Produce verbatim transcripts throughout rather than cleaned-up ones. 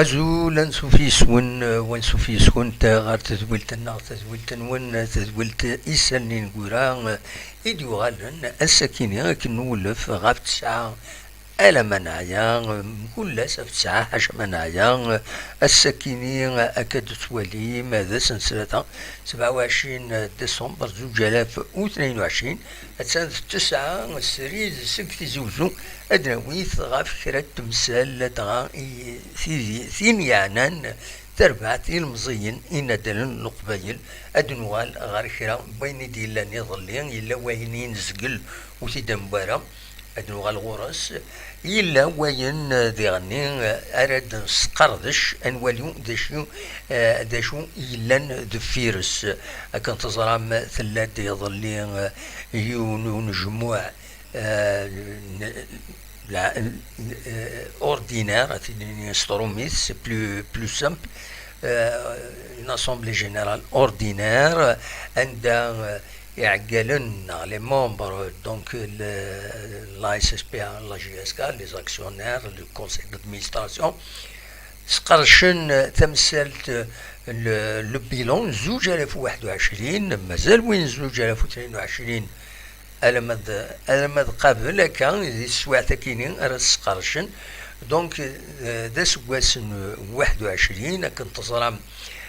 Azul, ansuf yes-wen, eh, wansuf yes-kunt, eh, ɣer tedwilt-nneɣ, tedwilt-nwen, eh, tedwilt Isallen Ineggura, eh, i d-yuɣalen ass-akini akken nwulef ɣef tesɛa alamma neɛya, eh, mkul ass ɣef tesɛa ḥaca ma neɛya, eh, ass-akini, eh, akka d-tettwalim, eh, d ass n ttlata, sebɛa u ɛecrin décembre zuǧ alaf u tnin u ɛecrin, attan d tesɛa srid seg Tizi Uzzu, ad d-nawi ɣef kra n temsal, ladɣa i tidi, tin yeɛnan tarbaɛt ilemẓiyen inaddalen n Leqbayel. Ad d-nuɣal ɣer kra n wayen i d-yellan iḍelli, yella wayen i nezgel ur t-id-newwi ara, ad d-nuɣal ɣur-s. Yella wayen, eh, diɣenni, eh, ara d-nesqerdec, ad nwali d acu, eh, d acu yellan deffir-s. Akken teẓram, tella-d iḍelli, eh, yiwen unejmuɛ, eh, n-, la-, eh, ordinaire, ad t-id-nini s trumit, c'est plus, plus simple, eh, une assemblée générale ordinaire, anda, eh, iɛeggalen, neɣ les membres, donc, le, la S S P A, la J S K, les actionnaires, le conseil d'administration, sqerdcen tamsalt, le, le bilan n zuǧ alaf u waḥed u ɛecrin, mazal win n zuǧ alaf u tnin u ɛecrin, alamma d, alamma d qabel akka, di teswiɛt-akini ara t-sqerdcen. Donc, eh, d aseggas n waḥed u ɛecrin, akken teẓram,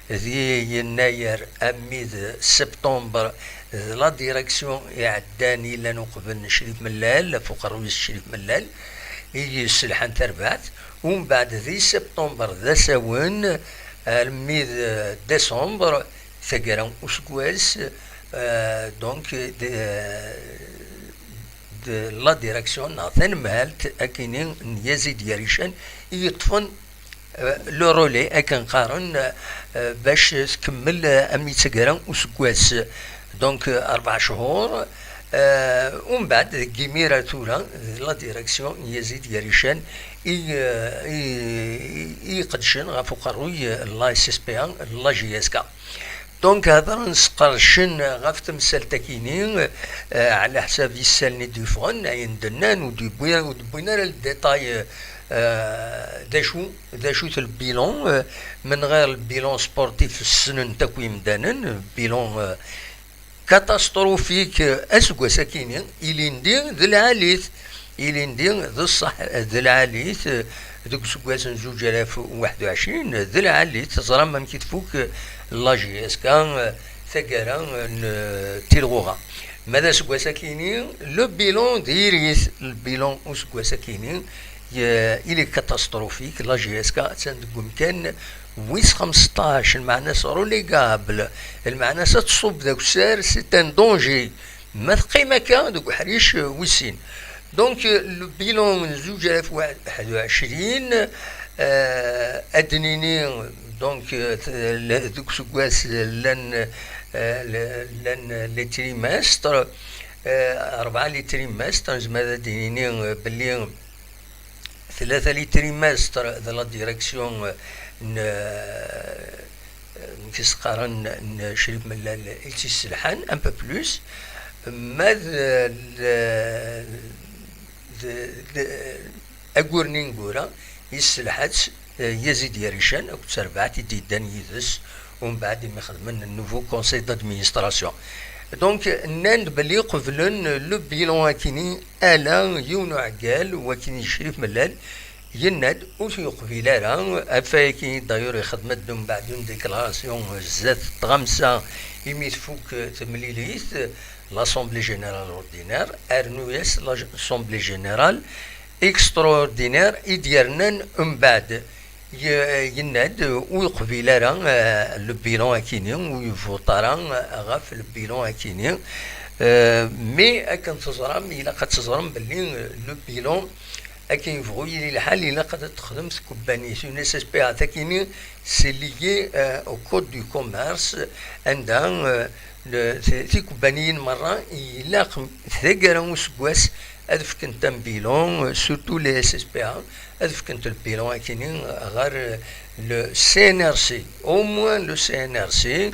di yennayer armi d septembre, d la direction iɛeddan yellan uqbel n Crif Mellal, ɣef uqerruy-is Crif Mellal, i yesselḥan tarbaɛt. Umbeɛd di septembre d asawen, armi d décembre, taggara useggas, eh, donc, de, de la direction neɣ tanemhalt akini n Yazid Yarican i yeṭṭfen, eh, le relais, akken qqaren, eh, bac tkemmel, eh, armi d taggara useggas. Donc, eh, rebɛa chhur, eh, umbeɛd deg imir ar tura, d la direction n Yazid Yarican i, eh, i, i iqeddcen ɣef uqerruy, eh, la S S P A, la J S K. Donc, hedren, sqerdcen ɣef temsalt-akini, eh, ɛla ḥsab yisalen i d-yeffɣen, ayen d-nnan, ur d-yewwi, ur d-wwin ara le détail, eh, d acu, d acu-t le bilan, eh, menɣir le bilan sportif ssnen-t akk yimdanen, bilan, eh, catastrophique, eh, aseggas-akini, ilindi d lɛali-t. Ilindi d ṣṣeḥ, d lɛali-t, eh, deg useggas n zuǧ alaf u waḥed u ɛecrin, d lɛali-t, teẓram amek i tfuk, eh, la J S K, eh, taggara, eh, n, eh, tilɣuɣa. Ma d aseggas-akini, le bilan diri-t, le bilan useggas-akini, eh, il est catastrophique, la J S K attan deg umkan wis xemseṭṭac, lmeɛna-s relégable, lmeɛna-s ad tṣubb d akessar, c'est un danger. Ma teqqim akka deg uḥric, eh, wis sin. Donc, eh, le bilan n zuǧ alaf u waḥed u ɛecrin, eh, ad d-nini, donc, eh, t-, le-, deg useggas llan, eh, le-, llan les trimestres, eh, rebɛa les trimestres, nezmer ad d-nini, eh, belli tlata les trimestres de la direction n, n, n, n Crif Mellal i tt-isselḥan, un peu plus, ma d, d, d, d, aggur-nni ineggura, yesselḥa-tt, eh, Yazid Yarican akked terbaɛt i d-yeddan yid-s, umbeɛd imi xedmen le nouveau conseil d'administration. Donc, nnan-d belli qeblen le bilan akini, ala yiwen uɛeggal, wakini Crif Mellal yenna-d ur t-yeqbil ara, ɣef wayagi d'ailleurs ixdem-d umbeɛd une déclaration zdat tɣamsa imi tfuk temlilit, l'Assemblée Générale Ordinaire, rnu-yas l'Assemblée Générale Extraordinaire i d-yernan umbeɛd. Ye-, yenna-d ur yeqbil ara, eh, le bilan akini, ur yevvuṭ ara, eh, ɣef le bilan akini. Eh, mais akken teẓram, ilaq ad teẓrem belli, eh, le bilan, akken yebɣu yili lḥal, ilaq ad t-texdem tkebbanit, une S S P A. Takini, c'est lié, eh, au code du commerce, anda, eh, le, ti-, tikubbaniyin merra ilaq taggara useggas ad fkent un bilan, surtout les S S P A, ad fkent le bilan akini ɣer le C N R C, au moins le C N R C,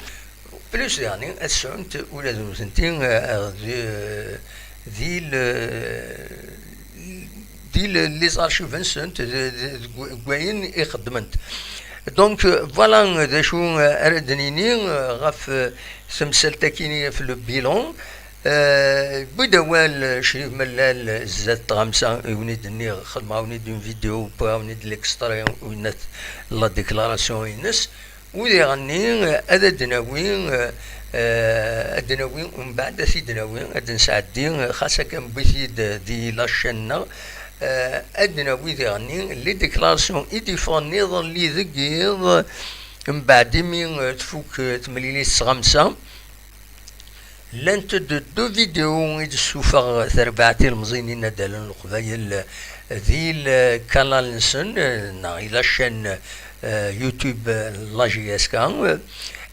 plus diɣenni ad sɛunt ula d nutenti, euh, di, di le, di les archives-nsent, deg wayen i xeddment. Donc, euh, voilà, euh, d acu, euh, ara d-nini, euh, ɣef, euh, temsalt-agi ɣef le bilan. Euh, yewwi-d awal, euh, Crif Mellal, euh, zdat tɣamsa i wen-id-nniɣ, xedmeɣ-awen-id une vidéo, wwiɣ-awen-id l'extrait, winat la déclaration-ines. U diɣenni, euh, ad d-nawi, euh, euh, ad d-nawi, umbeɛd ad t-id-nawi, ad d-nesɛeddi, euh, xas akka newwi-t-id, euh, di la chaîne-nneɣ, euh, ad d-nawi diɣenni les déclarations i d-yeffɣen iḍelli deg yiḍ, mbeɛd imi, euh, tfuk, euh, temlilit s tɣamsa. Llant-d deux vidéos i d-tessufeɣ terbaɛt ilemẓiyen inaddalen n Leqbayel di lkanal-nsen, neɣ i la chaîne, euh, YouTube, euh, la J S K, euh,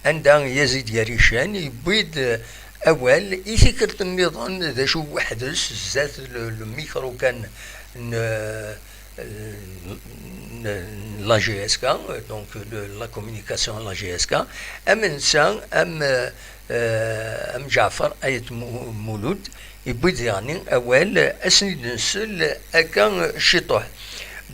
anda Yazid Yarican yewwi-d, euh, awal i tikkelt nniḍen d acu weḥd-s zdat le, le micro kan n, n, n la J S K, donc le, la communication n la J S K, am netta, am, euh, am Ǧaɛfar Ayt Mu-, Mulud, yewwi-d diɣenni awal, ad sen-id-nsel akka ciṭuḥ.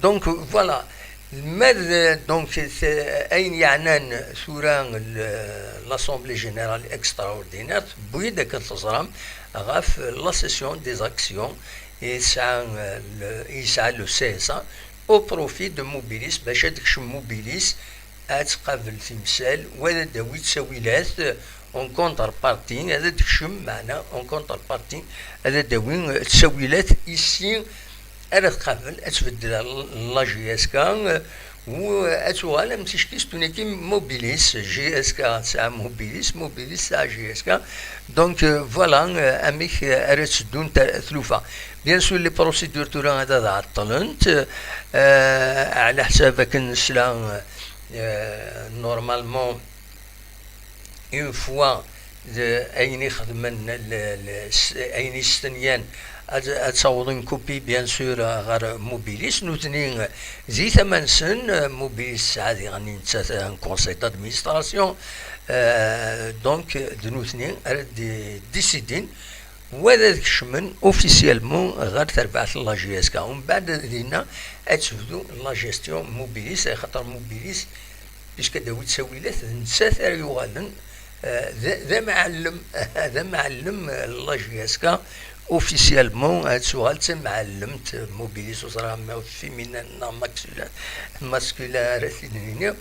Donc, voilà. Ma d, donc, c'est, ayen yeɛnan tura le, l'Assemblée Générale Extraordinaire, tewwi-d akken teẓram ɣef la cession des actions i yesɛa, euh, le, i yesɛa le C S A au profit de Mobilis, bac ad tekcem Mobilis, ad tqabel timsal, wa ad d-tawi ttawilat, en contrepartie, ad d-tekcem, meɛna, en contrepartie, ad d-tawi, euh, ttawilat, ici ara tqabel, ad tbeddel la J S K, euh, u ad tuɣal am ticki s tuniki Mobilis, J S K tesɛa Mobilis, Mobilis tesɛa J S K. Donc, euh, voilà, euh, amek, euh, ara tteddunt tlufa. Bien sûr, les procédures tura ad, ad ɛeṭṭlent, euh, ɛla ḥsab akken nesla, euh, normalement, une fois de ayen i xedmen, le, le, s-, ayen i stenyan, ad, ad tawḍen copie, bien sûr, ɣer Mobilis. Nutni, di tama-nsen, Mobilis tesɛa diɣen nettat un conseil d'administration, euh, donc, d nutni ara d-, décidin, wa ad kecmen officiellement ɣer terbaɛt n la J S K. Umbeɛd dinna ad tebdu la gestion Mobilis, axaṭer Mobilis, puisque ad d-tawi ttawilat, d nettat ara yuɣalen, euh, d, d amɛellem, d amɛellem, euh, n la J S K, officiellement, ad tuɣal d tamɛellemt, euh, Mobilis, ur ẓriɣ ma féminin neɣ masculin, masculin ara t-id-nini.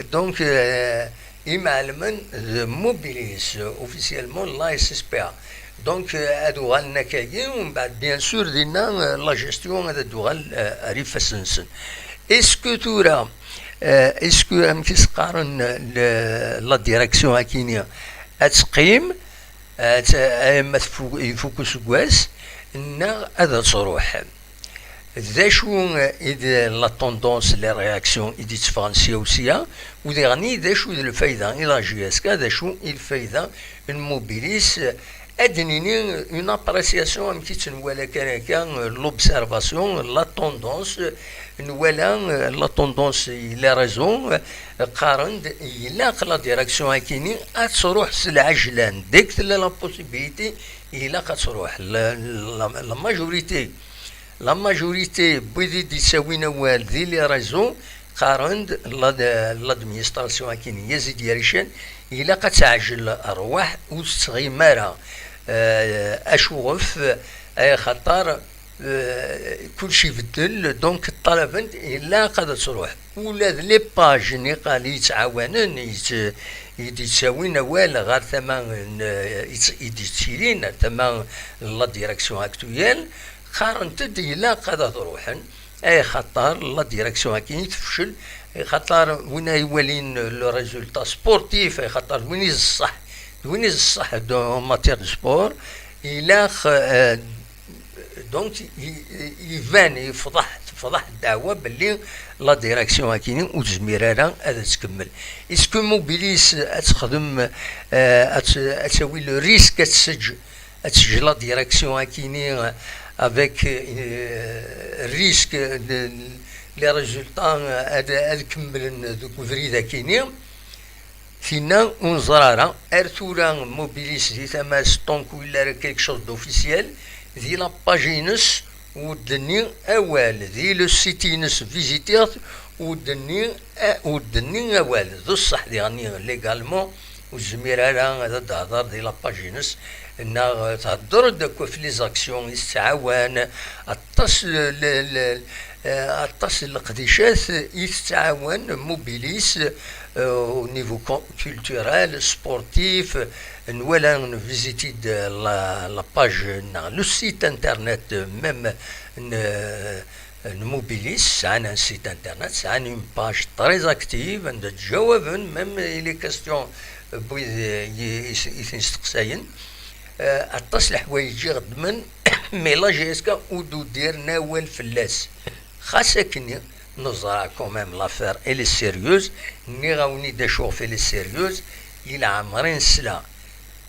Donc, euh, imɛelmen d Mobilis, euh, officiellement la S S P A. Donc, euh, ad uɣalen akkagi, umbeɛd, bien sûr, dinna, euh, la gestion ad d-tuɣal, euh, ar ifassen-nsen. Est-ce que tura, euh, est-ce que, amek i s-qqaren, le, la direction akini, ad teqqim, ad t-, alamma tfu-, ifuk useggas, neɣ ad truḥ? D acu i d la tendance, les réactions i d-itteffɣen sya u sya, u diɣenni d acu i d lfayda i la J S K, d acu i lfayda n Mobilis, ad d-nini une appréciation amek i tt-nwala kan akka, l'observation, la tendance, nwala la tendance i les réseaux, qqaren-d ilaq la direction akini ad truḥ s lɛejlan, dès que tella la possibilité, ilaq ad truḥ. La, la, la majorité, la majorité n wid i d-ittawin awal di les réseaux, qqaren-d la, l'administration akini Yazid Yarican, ilaq ad teɛjel rrwaḥ, ur tettɣim ara. Euh, acuɣef? Axaṭer, euh, kulci ibeddel, donc ṭṭalaben-d ilaq ad truḥ. Ula d les pages niqal i yettɛawanen, yett-, i d-yettawin awal ɣer tama n, i tt-, i d-yettilin ar tama n la direction actuelle, qqarent-d ilaq ad ruḥen, axaṭer la direction akini tefcel, axaṭer win ay iwalin le résultat sportif, axaṭer d win i d ṣṣeḥ, d win i d ṣṣeḥ de, en matière de sport, ilaq, euh, donc, i, i, iban, yefḍeḥ, tefḍeḥ ddeɛwa belli la direction akini ur tezmir ara ad tkemmel. Est-ce que Mobilis ad texdem, euh, ad t-, ad tawi le risque ad tseǧǧ, ad teǧǧ la direction akini, euh, avec, euh, risque de, les résultats, euh, ad, ad kemmlen deg ubrid akini? Tinna ur neẓri ara. Ar tura Mobilis di tama-s, tant que illa quelque chose d'officiel, di la page-ines, Ur d-tenni awal di le site-ines, visitiɣ-t, ur d-tenni, ur d-tenni awal. D ṣṣeḥ diɣen, légalement, ur tezmir ara ad d-tehder di la page-ines, neɣ thedder-d akk ɣef les actions i tettɛawan, aṭas le, le, le, eh, aṭas n leqdicat i tettɛawan Mobilis, eh, au niveau co-, culturel, sportif, nwala, nvisiti-d la, la page neɣ le site internet même n, n Mobilis, sɛan un site internet, sɛan une page très active, anda ttjawaben même i les questions n wid i, i, i ten-isteqsayen. Eh, aṭas leḥwayeǧ i xeddmen, mais la J S K ur d-udiren awal fell-as. Xas akkenni, neẓra quand même l'affaire elle est sérieuse, nniɣ-awen-id acuɣef elle est sérieuse, i leɛmer i nesla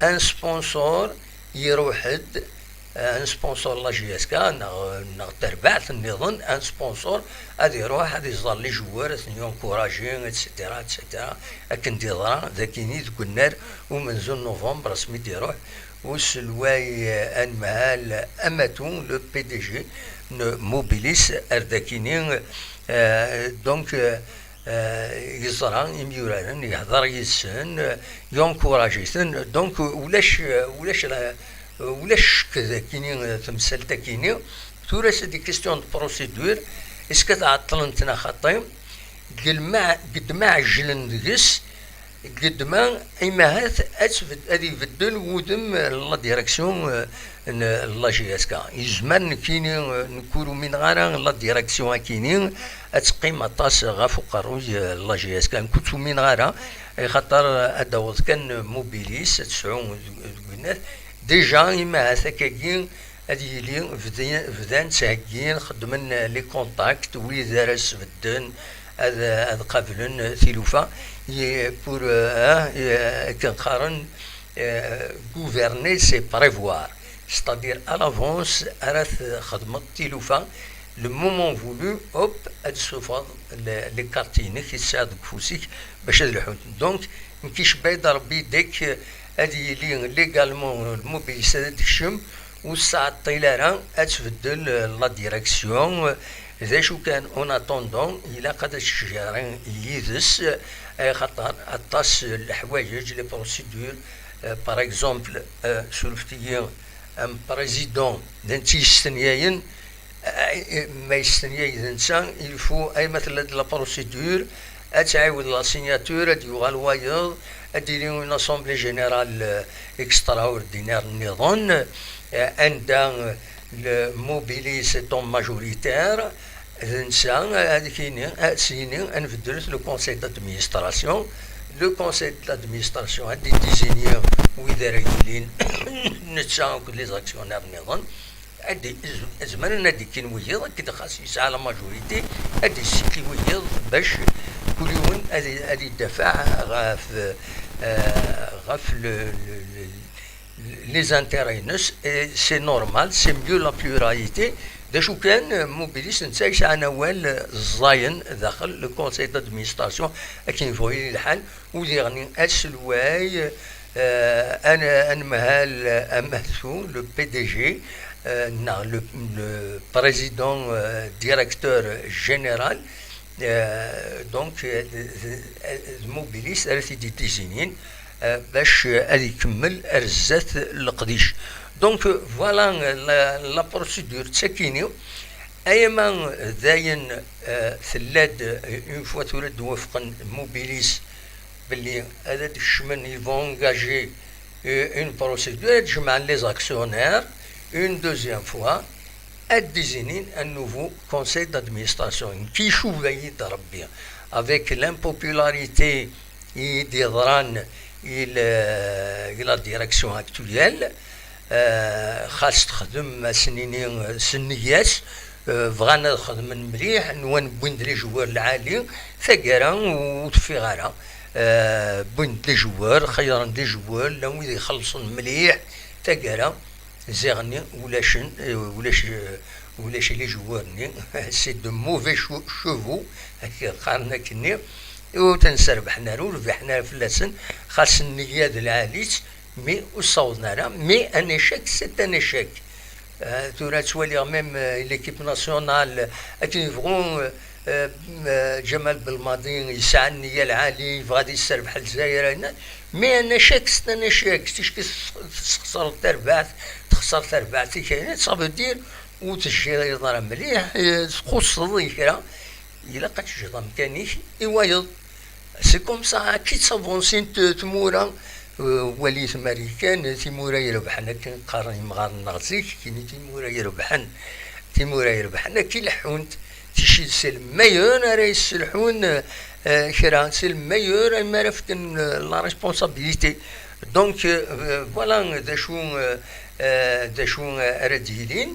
un sponsor iruḥ-d, eh, un sponsor la J S K neɣ, neɣ terbaɛt nniḍen, un sponsor ad iruḥ ad iẓer les joueurs, ad ten-encourager, et cetera, et cetera. Akken d-yeḍra dagini deg unnar umenzu n novembre, asmi d-iruḥ uselway, eh, anemhal Amatou, le P D G n Mobilis, ar dakini, eh, donc, eh, eh, yeẓra imyuraren, yehder yid-sen, eh, yencourage-iten. Donc, ulac, ulac la, ulac ccek dakini, eh, temsalt-akini. Tura, c'est des questions de procédure. Est-ce que tɛeṭṭlent neɣ xaṭi? Deg lma-, deg ma ɛejlen deg-s, deg ma, imahat ad tbed-, ad ibeddel wudem, eh, la direction, eh, n la J S K. Yezmer nekkini, eh, nekk ur umineɣ ara la direction akini ad teqqim aṭas ɣef uqerruy, eh, la J S K. Nekk ur tt-umineɣ ara, axaṭer ad d-taweḍ kan Mobilis, ad tesɛu deg, deg unnar. Déjà, imahat akkagi ad yili bdi-, bdan ttheggin, xeddmen les contacts, wid ara sbedden, ad, ad qablen tilufa, i, pour, euh, hein, i, akken qqaren, euh, gouverner, c'est prévoir. C'est-à-dire, à l'avance, ara txedmeḍ tilufa, le moment voulu, hop, ad tessufɣeḍ le, les cartes-inek i tesɛiḍ deg ufus-ik bac ad lḥunt. Donc, nekk icebba-yi-d Rebbi deg ad yili légalement Mobilis ad d-tekcem, ur tesɛeṭṭil ara ad tbeddel, euh, la direction. D acu kan, en attendant, ilaq ad tcejjari yid-s, eh, axaṭer aṭas n leḥwayeǧ, les procédures, eh, par exemple, eh, surfet-iyi, am président, d netta yestenyayen, eh, ma yestenyayen d netta, il faut, ay ma tella-d la procédure, ad tɛiwed la signature, ad yuɣal wayeḍ, ad d-tili une assemblée générale, eh, extraordinaire nniḍen, eh, anda, eh, le Mobilis étant majoritaire, d netta ad k-yini, ad s-yini ad nbeddlet le conseil d'administration. Le conseil d'administration ad d-désigner wid ara yilin, netta akked les actionnaires nniḍen. Ad d-, zemren ad d-kkin wiyiḍ, akked xas yesɛa la majorité, ad d-yessikki wiyiḍ bac kul yiwen ad, ad idafeɛ ɣef, eh, ɣef le, le, le, les intérêts-ines, et c'est normal, c'est mieux la pluralité. D acu kan, Mobilis netta yesɛan awal ẓẓayen daxel le conseil d'administration, akken yebɣu yili lḥal, u diɣen aselway, eh, an-, anemhal Amatou, le P D G, eh, neɣ le, le président, eh, directeur général, eh, donc, eh, d, d, d Mobilis ara t-id-idizinin, eh, bac, eh, ad ikemmel ar zdat leqdic. Donc, eh, voilà, eh, la, la procédure d takini. Ayama dayen, eh, tella-d, eh, une fois tura d-wafqen Mobilis belli ad d-kecmen, ils vont engager, eh, une procédure, ad jemɛen les actionnaires une deuxième fois, ad d-izinin un nouveau conseil d'administration. Nekk icuba-yi-d Rebbi avec l'impopularité i d-yeḍran i le, i la direction actuelle. Eh, xas texdem, ad s-nini, s nniya-s, eh, bɣan ad xedmen mliḥ, nwan wwin-d les joueurs lɛali, taggara ur teffiɣ ara. Eh, wwin-d les joueurs, xeyyren-d les joueurs, llan wid ixellṣen mliḥ, taggara ziɣen ulacen, eh, ulac, eh, ulac les joueurs-nni, c'est de mauvais che-, chevaux, qqaren akkenni, ur ten-srebḥen ara, ur rbiḥen ara fell-asen, xas nniya d lɛali-tt, mais ur ssawḍen ara, mais un échec, c'est un échec. Ah, tura ttwaliɣ même, euh, l'équipe nationale, akken yebɣu, euh, euh, Ǧamal Belmadi yesɛa nniya lɛali, yebɣa ad yesserbeḥ Lezzayer, ayen-, mais un échec, c'est un échec, ticki tessexṣreḍ tarbaɛt, texṣer tarbaɛt-ik, ayen, ça veut dire ur tejjiḍ ara mliḥ, euh, txuṣṣeḍ i kra, ilaq ad tejjiḍ amkan-ik i wayeḍ. C'est comme ça, akka i ttavansint tmura, euh, walit Marikan, timura irebḥen akken qqaren yimɣaren-nneɣ zik, kini timura irebḥen, timura irebḥen akka i leḥḥunt, ticki c'est le meilleur ara yesselḥun, euh, kra, c'est le meilleur imi ara fken, euh, la responsabilité. Donc, euh, voilà, d acu, euh, euh, d acu, euh, ara d-yilin.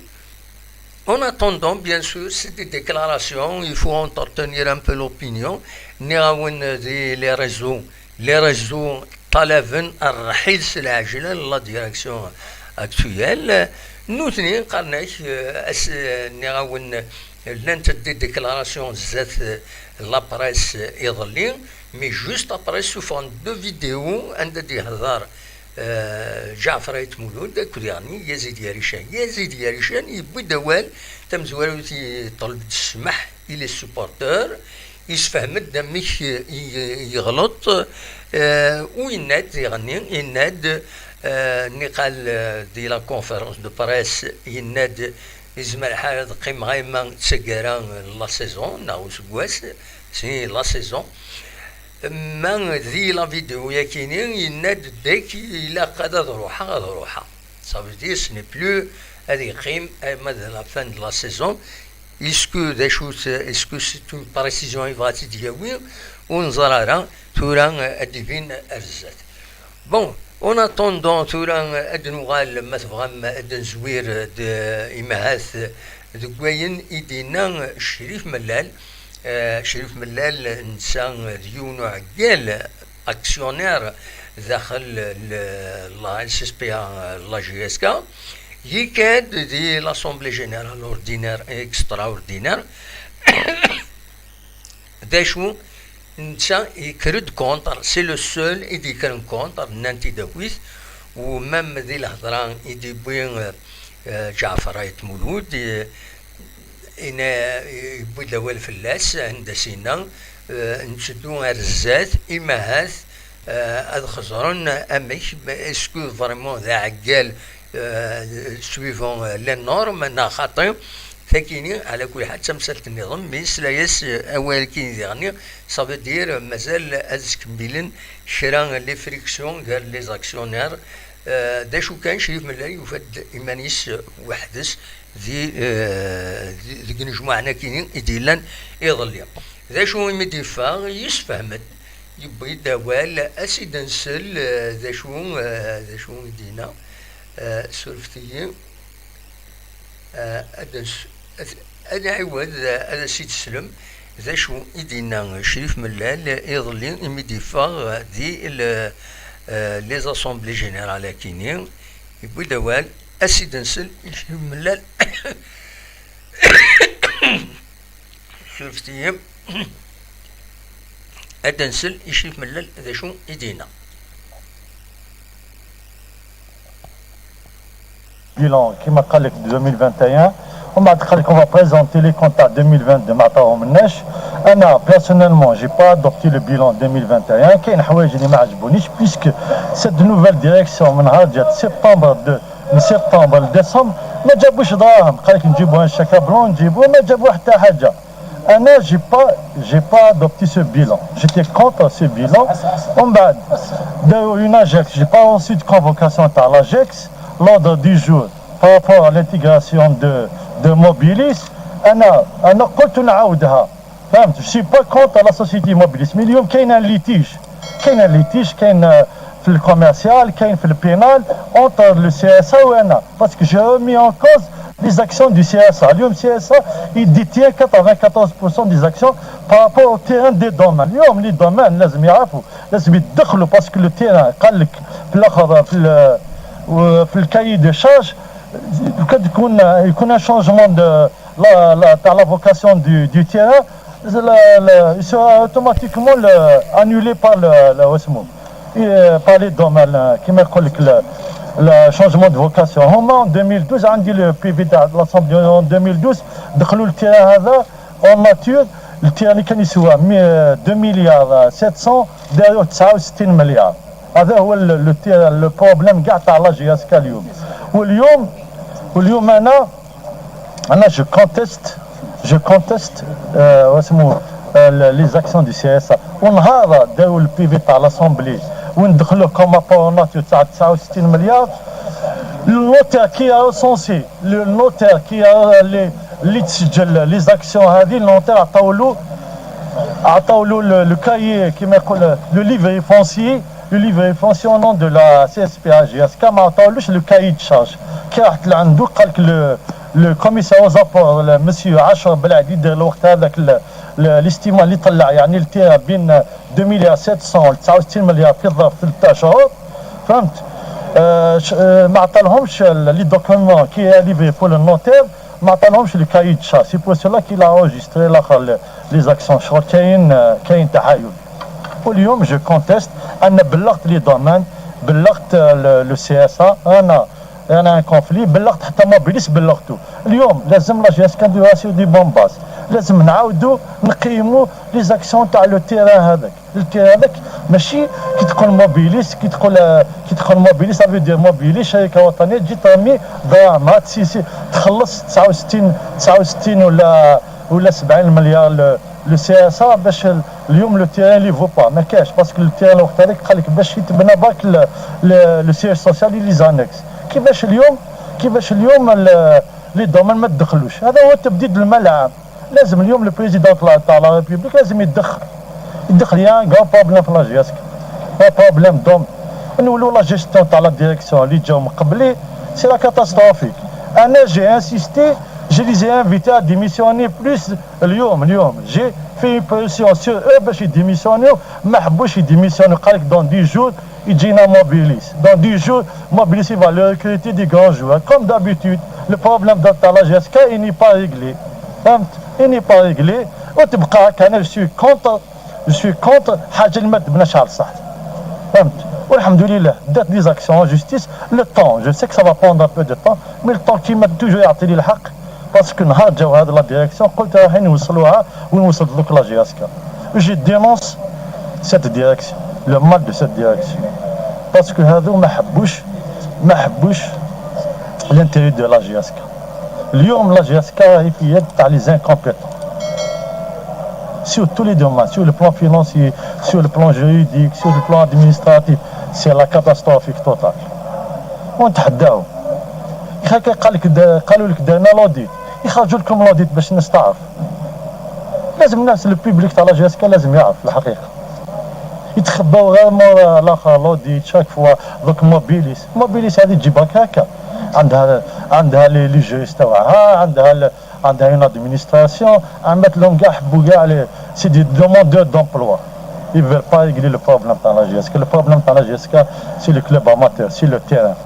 En attendant, bien sûr, c'est des déclarations, il faut entretenir un peu l'opinion. Nniɣ-awen di les réseaux, les réseaux ṭṭalaben rrḥil s lɛejla n la direction actuelle. Nutni qqaren-ak, euh, as-, euh, nniɣ-awen, llant-d des déclarations zdat, euh, la presse, euh, iḍelli, mais juste après ssufɣen-d deux vidéos anda d-ihedder euh, Ǧaɛfer Ayt Mulud akked yeɣni Yazid Yarican. Yazid Yarican yewwi-d awal, tamezwarut yeṭleb-d ssmaḥ i les supporters, yessefhem-d amek i, i yeɣleḍ, euh, u yenna-d diɣenni, yenna-d, euh, niqal, euh, di la conférence de presse, yenna-d yezmer lḥal ad qqimeɣ ayma d taggara n la saison, neɣ useggas, si la saison. Ma di la vidéo yakini, yenna-d deg ilaq ad, ad ruḥeɣ, ad ruḥeɣ. Ça veut dire, ce n'est plus ad yeqqim arma d la fin de la saison. Est-ce que d acu-t, est-ce que c'est une précision yebɣa ad tt-id-yawi? Ur neẓri ara, tura ad d-ibin ar zdat. Bon, en attendant, tura ad nuɣal, ma tebɣam, ad nezwir d, imahat deg wayen i d-yenna Crif Mellal. Eh, Crif Mellal, netta d yiwen uɛeggal, actionnaire, daxel l-, la S S P A, la J S K, yekka-d di l'Assemblée Générale ordinaire et extraordinaire. D acu, netta yekker-d contre, c'est le seul i d-yekkren contre, nnan tidawit, u même di lhedra i d-yewwi, eh, eh, Ǧaɛfer Ayt Mulud, eh, ina-, yewwi-d awal fell-as, anda s-yenna, eh, netteddu ar zdat, imahat, eh, ad xeẓren amek, est-ce que vraiment d aɛeggal, eh, suivant, eh, les normes, neɣ xaṭi. Takini, ɛla kulli ḥal, d tamsalt nniḍen, mi yesla-yas, eh, awal-agi diɣenni, ça veut dire, eh, mazal ad skemmilen kra les frictions gar les actionnaires. Eh, d acu kan, Crif Mellal yufa-d iman-is, eh, weḥd-s di, eh, di, deg inejmuɛen-akini i d-yellan iḍelli. D acu imi d-yeffeɣ, yessefhem-d, yewwi-d awal, ad s-id-nsel, eh, d acu, eh, d acu i d-yenna, eh, surfet-iyi. Eh, ad as-, ad, ad nɛiwed, eh, ad as-id-teslem d acu i d-yenna Crif Mellal iḍelli imi d-yeffeɣ di le-, eh, les assemblées générales akini. Yewwi-d awal, ad s-id-nsel i Crif Mellal. Surfet-iyi. Ad nsel i Crif Mellal d acu i d-yenna. Bilan, كيما قال لك deux mille vingt et un، ومن بعد قال لك on va présenter les comptes تاع deux mille vingt-deux ما عطاهمناش. أنا personnellement j'ai pas adopté le bilan deux mille vingt et un، كاين حوايج اللي ما عجبونيش، puisque cette nouvelle direction من نهار جات septembre deux، من septembre ل décembre ما جابوش دراهم، قال لك نجيبوها شاكا بلون نجيبوها، ما جابوا حتى حاجة. أنا j'ai pas, j'ai pas adopté ce bilan. J'étais contre ce bilan. ومن بعد داروا une AGEX، j'ai pas reçu de convocation تاع l'AGEX. L'ordre du jour par rapport à l'intégration de, de Mobilis. أنا، أنا قلت نعاودها. فهمت؟ Je suis pas contre la société Mobilis، mais اليوم كاين un litige، كاين un litige، كاين، آه، في le commercial، كاين في le pénal entre le C S A وأنا، parce que j'ai remis en cause les actions du C S A. اليوم C S A il détient quatre-vingt-quatorze pour cent des actions par rapport au terrain des domaines. اليوم les domaines لازم يعرفوا، لازم يدخلوا، parce que le terrain قال لك في الآخر في ال-، في le cahier des charges، لو كان يكون، يكون un changement de la, la, تاع la vocation du, du terrain، la, la, il sera automatiquement le, annulé par le, le, واسمو، euh, par les domaines، euh, كيما يقول لك le, Le changement de vocation. هما en deux mille douze عندي le P V تاع l'Assemblée en deux mille douze دخلوا le terrain هذا en nature. Le terrain اللي كان يسوى deux milliards sept cents داروه تسعة وستين مليار. هذا هو le terrain، le problème كاع تاع la J S K اليوم. واليوم واليوم انا انا je conteste، je conteste واسمو les actions du C S A. ونهار داو le P V تاع l'Assemblée وين دخلوه comme apport en nature تاع تسعة وستين مليار، le notaire qui a recensé، le notaire qui a les اللي تسجل les actions هذه، le notaire عطاولو عطاولو le cahier كيما يقول le livret foncier، le livret foncier au nom de la C S P A J S K، ما عطاولوش le cahier de charge. كي رحت لعندو قال لك le commissaire aux apports monsieur عاشر بلعدي دار الوقت هذاك l'estimation اللي طلع، يعني le terrain بين deux milliards sept cents و تسعة وستين مليار في ظرف ثلاثة شهور، فهمت؟ آه ما عطالهمش les documents كي لي في بو le notaire، ما عطالهمش le cahier de charge. C'est pour cela qu'il a enregistré الاخر les actions. شغل كاين كاين تحايل. واليوم je conteste، انا بلغت les domaines، بلغت le C S A، انا انا un conflit، بلغت حتى Mobilis، بلغته. اليوم لازم la J S K نديروها sur des bonnes bases. لازم نعاودو نقيمو les actions تاع le terrain هذاك. Le terrain هذاك ماشي كي تقول Mobilis، كي تقول كي تقول Mobilis ça veut dire Mobilis شركة وطنية تجي ترمي دراهم، تسيسي تخلص تسعة وستين تسعة وستين ولا ولا سبعين مليار le C S A باش اليوم le terrain اللي vaut pas ما كاش، parce que le terrain الوقت هذاك قال لك باش يتبنى برك le siège social et les annexes. كيفاش اليوم كيفاش اليوم les domaines ما تدخلوش؟ هذا هو تبديد الملعب. لازم اليوم le président تاع la République لازم يدخل يدخل يا un grand problème في la J S K، un problème donc نولوا la gestion تاع la direction اللي جاو من قبلي c'est la catastrophique. انا j'ai insisté، je les ai invités à démissionner plus. اليوم اليوم j'ai fait une pression sur eux باش يديميسيونيو، ما حبوش يديميسيونيو، قال لك dans dix jours يجينا Mobilis. Dans dix jours Mobilis il va le recruter des grands joueurs comme d'habitude. Le problème تاع la J S K il n'est pas réglé. فهمت؟ Il n'est pas réglé. وتبقى هكا. انا je suis contre، je suis contre حاجه اللي ما تبناش على الصح. فهمت؟ والحمد لله دات des actions en justice. Le temps، je sais que ça va prendre un peu de temps، mais le temps كيما toujours يعطي لي الحق. Parce que نهار جاو هاد la direction قلت رايحين يوصلوها وين وصلت دوك la J S K. Je dénonce cette direction، le mal de cette direction. Parce que هادو ما حبوش ما حبوش l'intérêt de la J S K. اليوم la J S K راهي في يد تاع les incompétents. Sur tous les domaines، sur le plan financier، sur le plan juridique، sur le plan administratif، c'est la catastrophe totale. ونتحداهم. هكا قال لك دا-، قالوا لك درنا l'audit، يخرجوا لكم l'audit باش الناس تعرف. لازم الناس، le public تاع la J S K لازم يعرف الحقيقة. يتخباو غير مورا الاخر l'audit chaque fois. دوك Mobilis، Mobilis هذه تجي برك هكا، عندها عندها les juristes تاعها، عندها عندها une administration. عملت لهم كاع، حبوا كاع les c'est des demandeurs d'emploi. Ils veulent pas régler le problème تاع la J S K. Le problème تاع la J S K c'est le club amateur, c'est le terrain.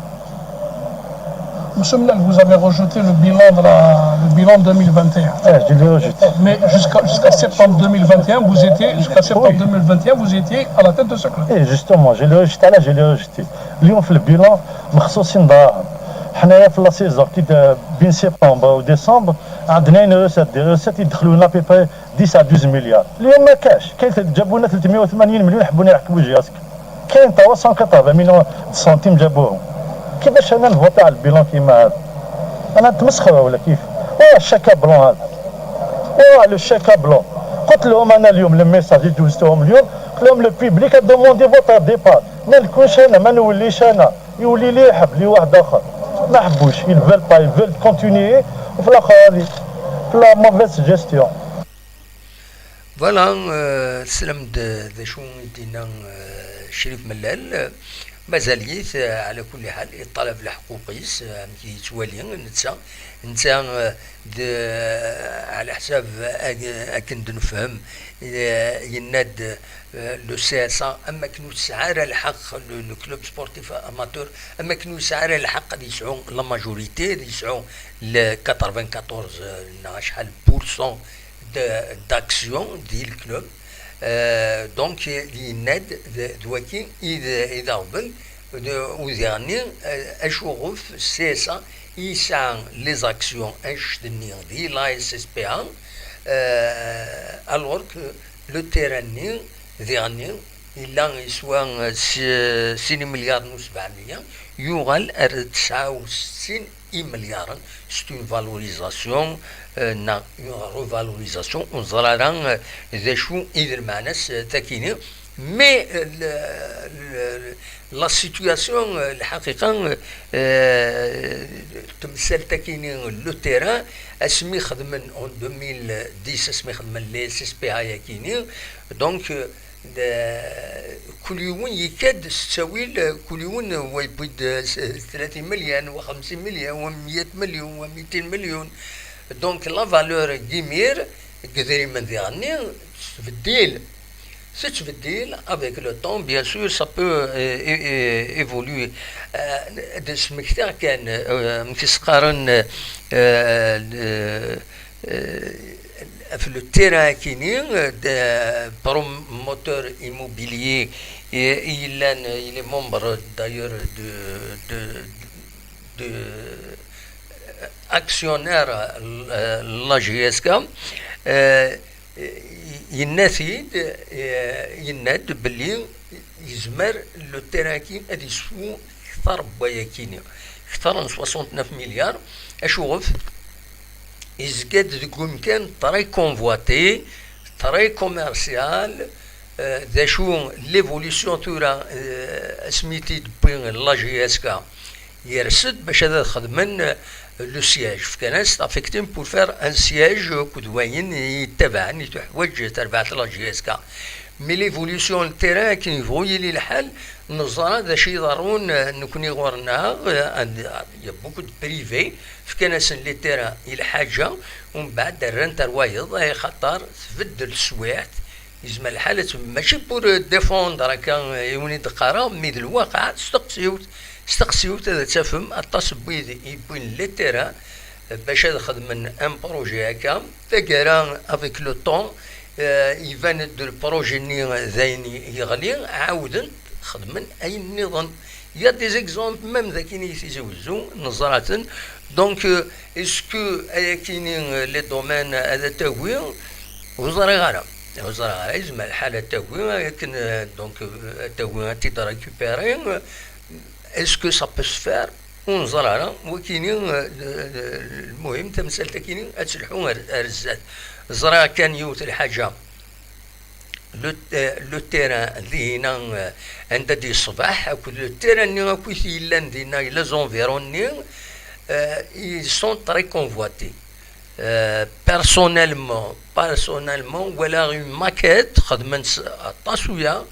Monsieur Melal, vous avez rejeté le bilan, de la, le bilan deux mille vingt et un. Eh, je l'ai rejeté. Mais jusqu'à jusqu'à septembre deux mille vingt et un, vous étiez, jusqu'à septembre oui. deux mille vingt et un, vous étiez à la tête de ce club. Et eh, justement, je l'ai rejeté, là, je l'ai rejeté. اليوم في le bilan مخصوصين دراهم. حنايا في la saison كي بين septembre و décembre عندنا une recette، des recettes يدخلوا لنا à peu près dix à douze milliards. اليوم ما كاش، كاين جابوا لنا ثلاثمية وثمانين مليون حبونا يركبوا J S K. كاين trois cent quatre-vingts millions de centimes جابوهم. كيفاش انا نفوتي على le bilan كيما هذا؟ انا نتمسخر ولا كيف؟ واه le chèque blanc هذا؟ واه le chèque blanc؟ قلت لهم انا اليوم le message اللي دوزتهم اليوم، قلت لهم le public a demandé votre départ، ما نكونش انا، ما نوليش انا، يولي لي يحب لي واحد اخر. ما حبوش، ils veulent pas، ils veulent continuer. وفي الاخر هذه في la mauvaise gestion. Voilà, teslam-d d acu i d-yenna Crif Mellal. Mazal-it ɛla kulli ḥal iṭalab leḥquq-is, amek i yettwali netta. Netta d ɛla ḥsab akken d-nefhem, yenna-d le C S A am akken ur tesɛi ara lḥeqq, le club sportif amateur, am akken ur yesɛi ara lḥeqq ad yesɛu la majorité, ad yesɛu le quatre-vingt-quatorze neɣ acḥal pour cent d'action di le club. Donc yenna-d d waki i d aɣbel. Udiɣ-nni, acuɣef C S A yesɛa les actions anect-nni di la S S P A, euh, alors que le terrain-nni diɣ-nni yella yeswa, euh, si-, sin imelyaren u sebɛemya, yuɣal ar tesɛa u settin imelyaren. C'est une valorisation, euh, neɣ une revalorisation, ur neẓri ara, euh, d acu i d lmeɛna-s, euh, takini. Mais, euh, le, le, la situation, euh, lḥaqiqa, euh, temsalt akini, le terrain, asmi xedmen en deux mille dix, asmi xedmen les S S P A akini, donc, euh, de, kul yiwen yekka-d s ttawil, kul yiwen wa yewwi-d, euh, s-, tlatin melyun, wa xemsin melyun, wa meyya melyun, wa mitin melyun. Donc, la valeur n yimir deg idrimen diɣenni tettbeddil. Tettbeddil avec le temps, bien sûr, ça peut, euh, é-, é-, évoluer. Euh, d-, smektiɣ kan, euh, amek i s-qqaren, euh, euh, euh, ɣef le terrain akini, euh, de promoteur immobilier, et il est, il est membre d'ailleurs de, de, de, euh, actionnaire, euh, la J S K. Euh, yenna-t-id, eh, yenna-d belli yezmer le terrain-agi ad yeswu kter n wayakini, kter n soixante-neuf milliards. Acuɣef? Yezga-d deg umkan très convoité, très commercial, eh, d acu l'évolution tura, eh, asmi t-id-tewwi la J S K, yers-d bac ad xedmen, euh, le siège. Fkan-as, affecté pour faire un siège akked wayen yettabaɛen i tuḥwaǧ terbaɛt la J S K. Mais l'évolution n le terrain, akken yebɣu yili lḥal, neẓra d acu iḍerrun, euh, nekni ɣur-neɣ, euh, il y a beaucoup de privés, fkan-asen les terrains i lḥaǧa, umbeɛd rran-t ar wayeḍ, axaṭer tbeddel teswiɛt, yezmer lḥal ad tt-, mačči pour, euh, défendre akka, euh, yiwen i d-qqareɣ, mi d lwaqa, steqsiwt, steqsiwt ad tafem aṭas n wid yewwin les terrains, euh, bac ad xedmen un projet akka. Taggara, avec le temps, euh, iban-d le projet-nni d ayen yeɣli, ɛawden xedmen ayen nniḍen. Il y a des exemples, même d akini i Tizi Wezzu, neẓra-ten. Donc, euh, est-ce que ayakini, euh, les domaines ad tagi? Ur ẓriɣ ara. Ur ẓriɣ ara, yezmer lḥal ad tagi, akken, euh, donc, euh, ad tagi ad t-id-récupérer. Est-ce que ça peut se faire? Ur neẓri ara. Wakini, euh, euh, lmuhim, tamsalt akini ad telḥu ar, ar zdat. Ẓriɣ kan yiwet lḥaǧa. Le, euh, le terrain dihina, euh, anda d-yeṣbeḥ, akked le terrain-nni akk i t-yellan dinna, les environs-nni, euh, ils sont très convoités. Euh, personnellement, personnellement, walaɣ une maquette, xedmen-tt aṭas uya,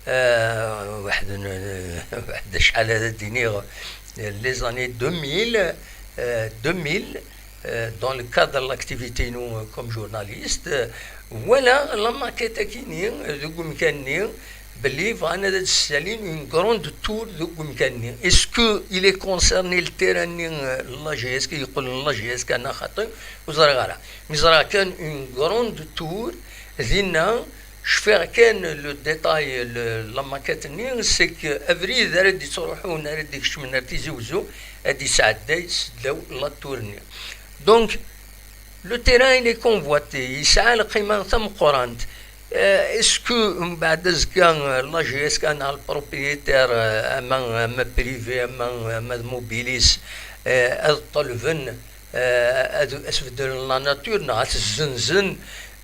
euh, waḥed n-, waḥed acḥal ad d-iniɣ, les années deux mille, euh, deux mille, euh, dans le cadre de l'activité-inu, euh, comme journaliste, euh, walaɣ la maquette akini, euh, deg umkan-nni, belli bɣan ad d-ssalin une grande tour deg umkan-nni. Est-ce que il est concerné le terrain-nni, euh, la J S K, yeqqel n la J S K neɣ xaṭi? Ur ẓriɣ ara. Mi ẓriɣ kan une grande tour, dinna, cfiɣ kan le détail, le, la maquette-nni, c'est que abrid ara d-yettruḥun, ara d-ikecmen ar Tizi Wezzu, ad d-yesɛedday s ddaw la tour-nni. Donc, le terrain, il est convoité, yesɛa lqima tameqqrant. Euh, est-ce que mbeɛd azekka, euh, la J S K neɣ le propriétaire, euh, ama, ama privé, ama, ama d Mobilis, euh, ad ṭṭelben, euh, ad, ad sbeddlen la nature, neɣ ad t-zzenzen,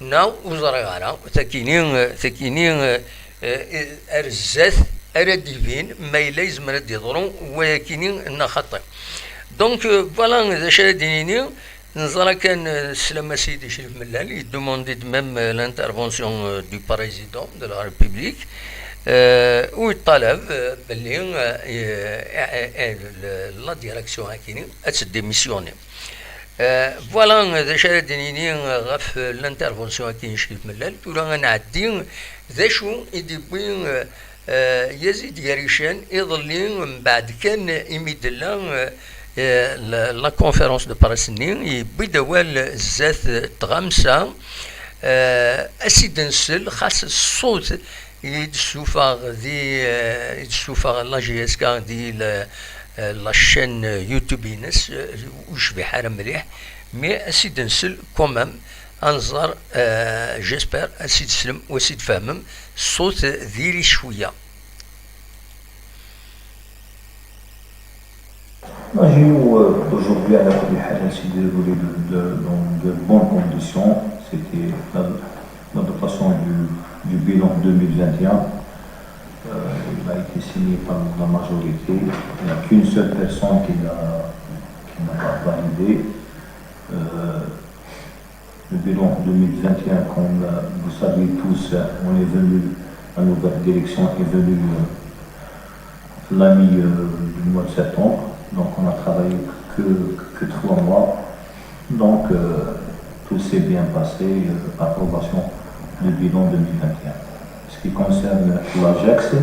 neɣ ur ẓriɣ ara. Takini, euh, takini, euh, euh, ar zdat ara d-ibin ma yella yezmer ad d-yeḍru wayakini neɣ xaṭi. Donc, euh, voilà d acu ara d-nini. Neẓra kan, euh, sslam a Sidi Crif Mellal, il demande même, euh, l'intervention, euh, du président de la République, euh, u yeṭṭalab, euh, belli, euh, euh, euh, euh, le, la direction akini ad tdémissionner. Euh, voilà, euh, d acu ara d-nini, euh, ɣef, euh, l'intervention akini n Crif Mellal. Tura ad nɛeddi d acu i d-yewwi, euh, euh, Yazid Garican iḍelli, mbeɛd kan imi d-tella, euh, euh, la, la conférence de presse-nni, yewwi-d awal zdat, euh, tɣamsa, euh, ad s-id-nsel, xas ṣṣut I d-ssuffeɣ di, eh, i d-ssuffeɣ la J S K di la, eh, la chaîne YouTube-ines, eh, ur yecbiḥ ara mliḥ, mais ad s-id-nsel quand même, ad nẓer, eh, j'espère ad s-id-teslem u ad s-id-tfehmem ṣṣut diri cwiya. La J O, euh, aujourd'hui, à la Coupe du Halal s'est déroulée de, de, dans de bonnes conditions. C'était la, l'adaptation du, du bilan deux mille vingt et un. Euh, il a été signé par la majorité. Il n'y a qu'une seule personne qui l'a, qui n'a pas validé. Euh, le bilan deux mille vingt et un, comme, euh, vous savez tous, euh, on est venu, la nouvelle direction est venue, euh, la mi, euh, du mois de septembre. Donc on a travaillé que, que trois mois. Donc, euh, tout s'est bien passé, euh, approbation du bilan deux mille vingt et un. Ce qui concerne l'Ajax,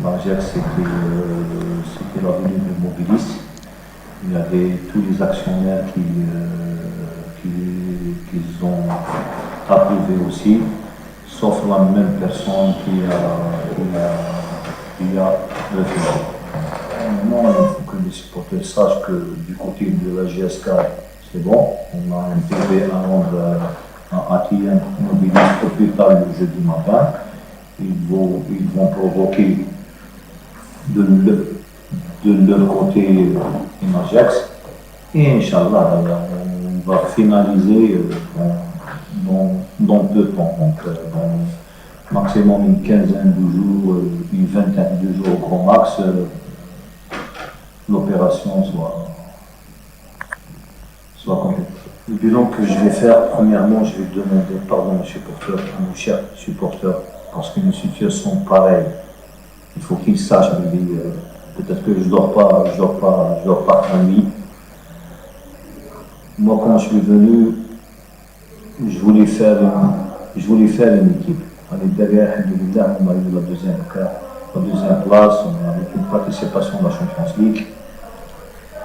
l'Ajax, c'était, euh, c'était la venue de Mobilis. Il y avait tous les actionnaires qui, euh, qui, qui ont approuvé aussi, sauf la même personne qui a, qui a, qui a refusé. Non, il faut que les supporters sachent que du côté de la J S K, c'est bon. On a un P V à rendre, euh, à A T M Mobilis au plus tard le jeudi matin. Ils vont, ils vont provoquer de, le- de leur côté, euh, une Ajax. Et Inch'Allah, euh, on va finaliser, euh, dans, dans, dans peu de temps. Donc, euh, dans maximum une quinzaine de jours, euh, une vingtaine de jours au grand max, euh, l'opération soit, soit complète. Le bilan que je vais faire, premièrement, je vais demander pardon aux supporters, à nos chers supporters, parce qu'une situation pareille, il faut qu'ils sachent, mais, euh, peut-être que je dors pas, je dors pas, je dors pas la nuit. Moi, quand je suis venu, je voulais faire une, je voulais faire une équipe. L'année dernière, alhamdoulilah, on a eu la deuxième, la deuxième place, on a eu une participation à la Champions League.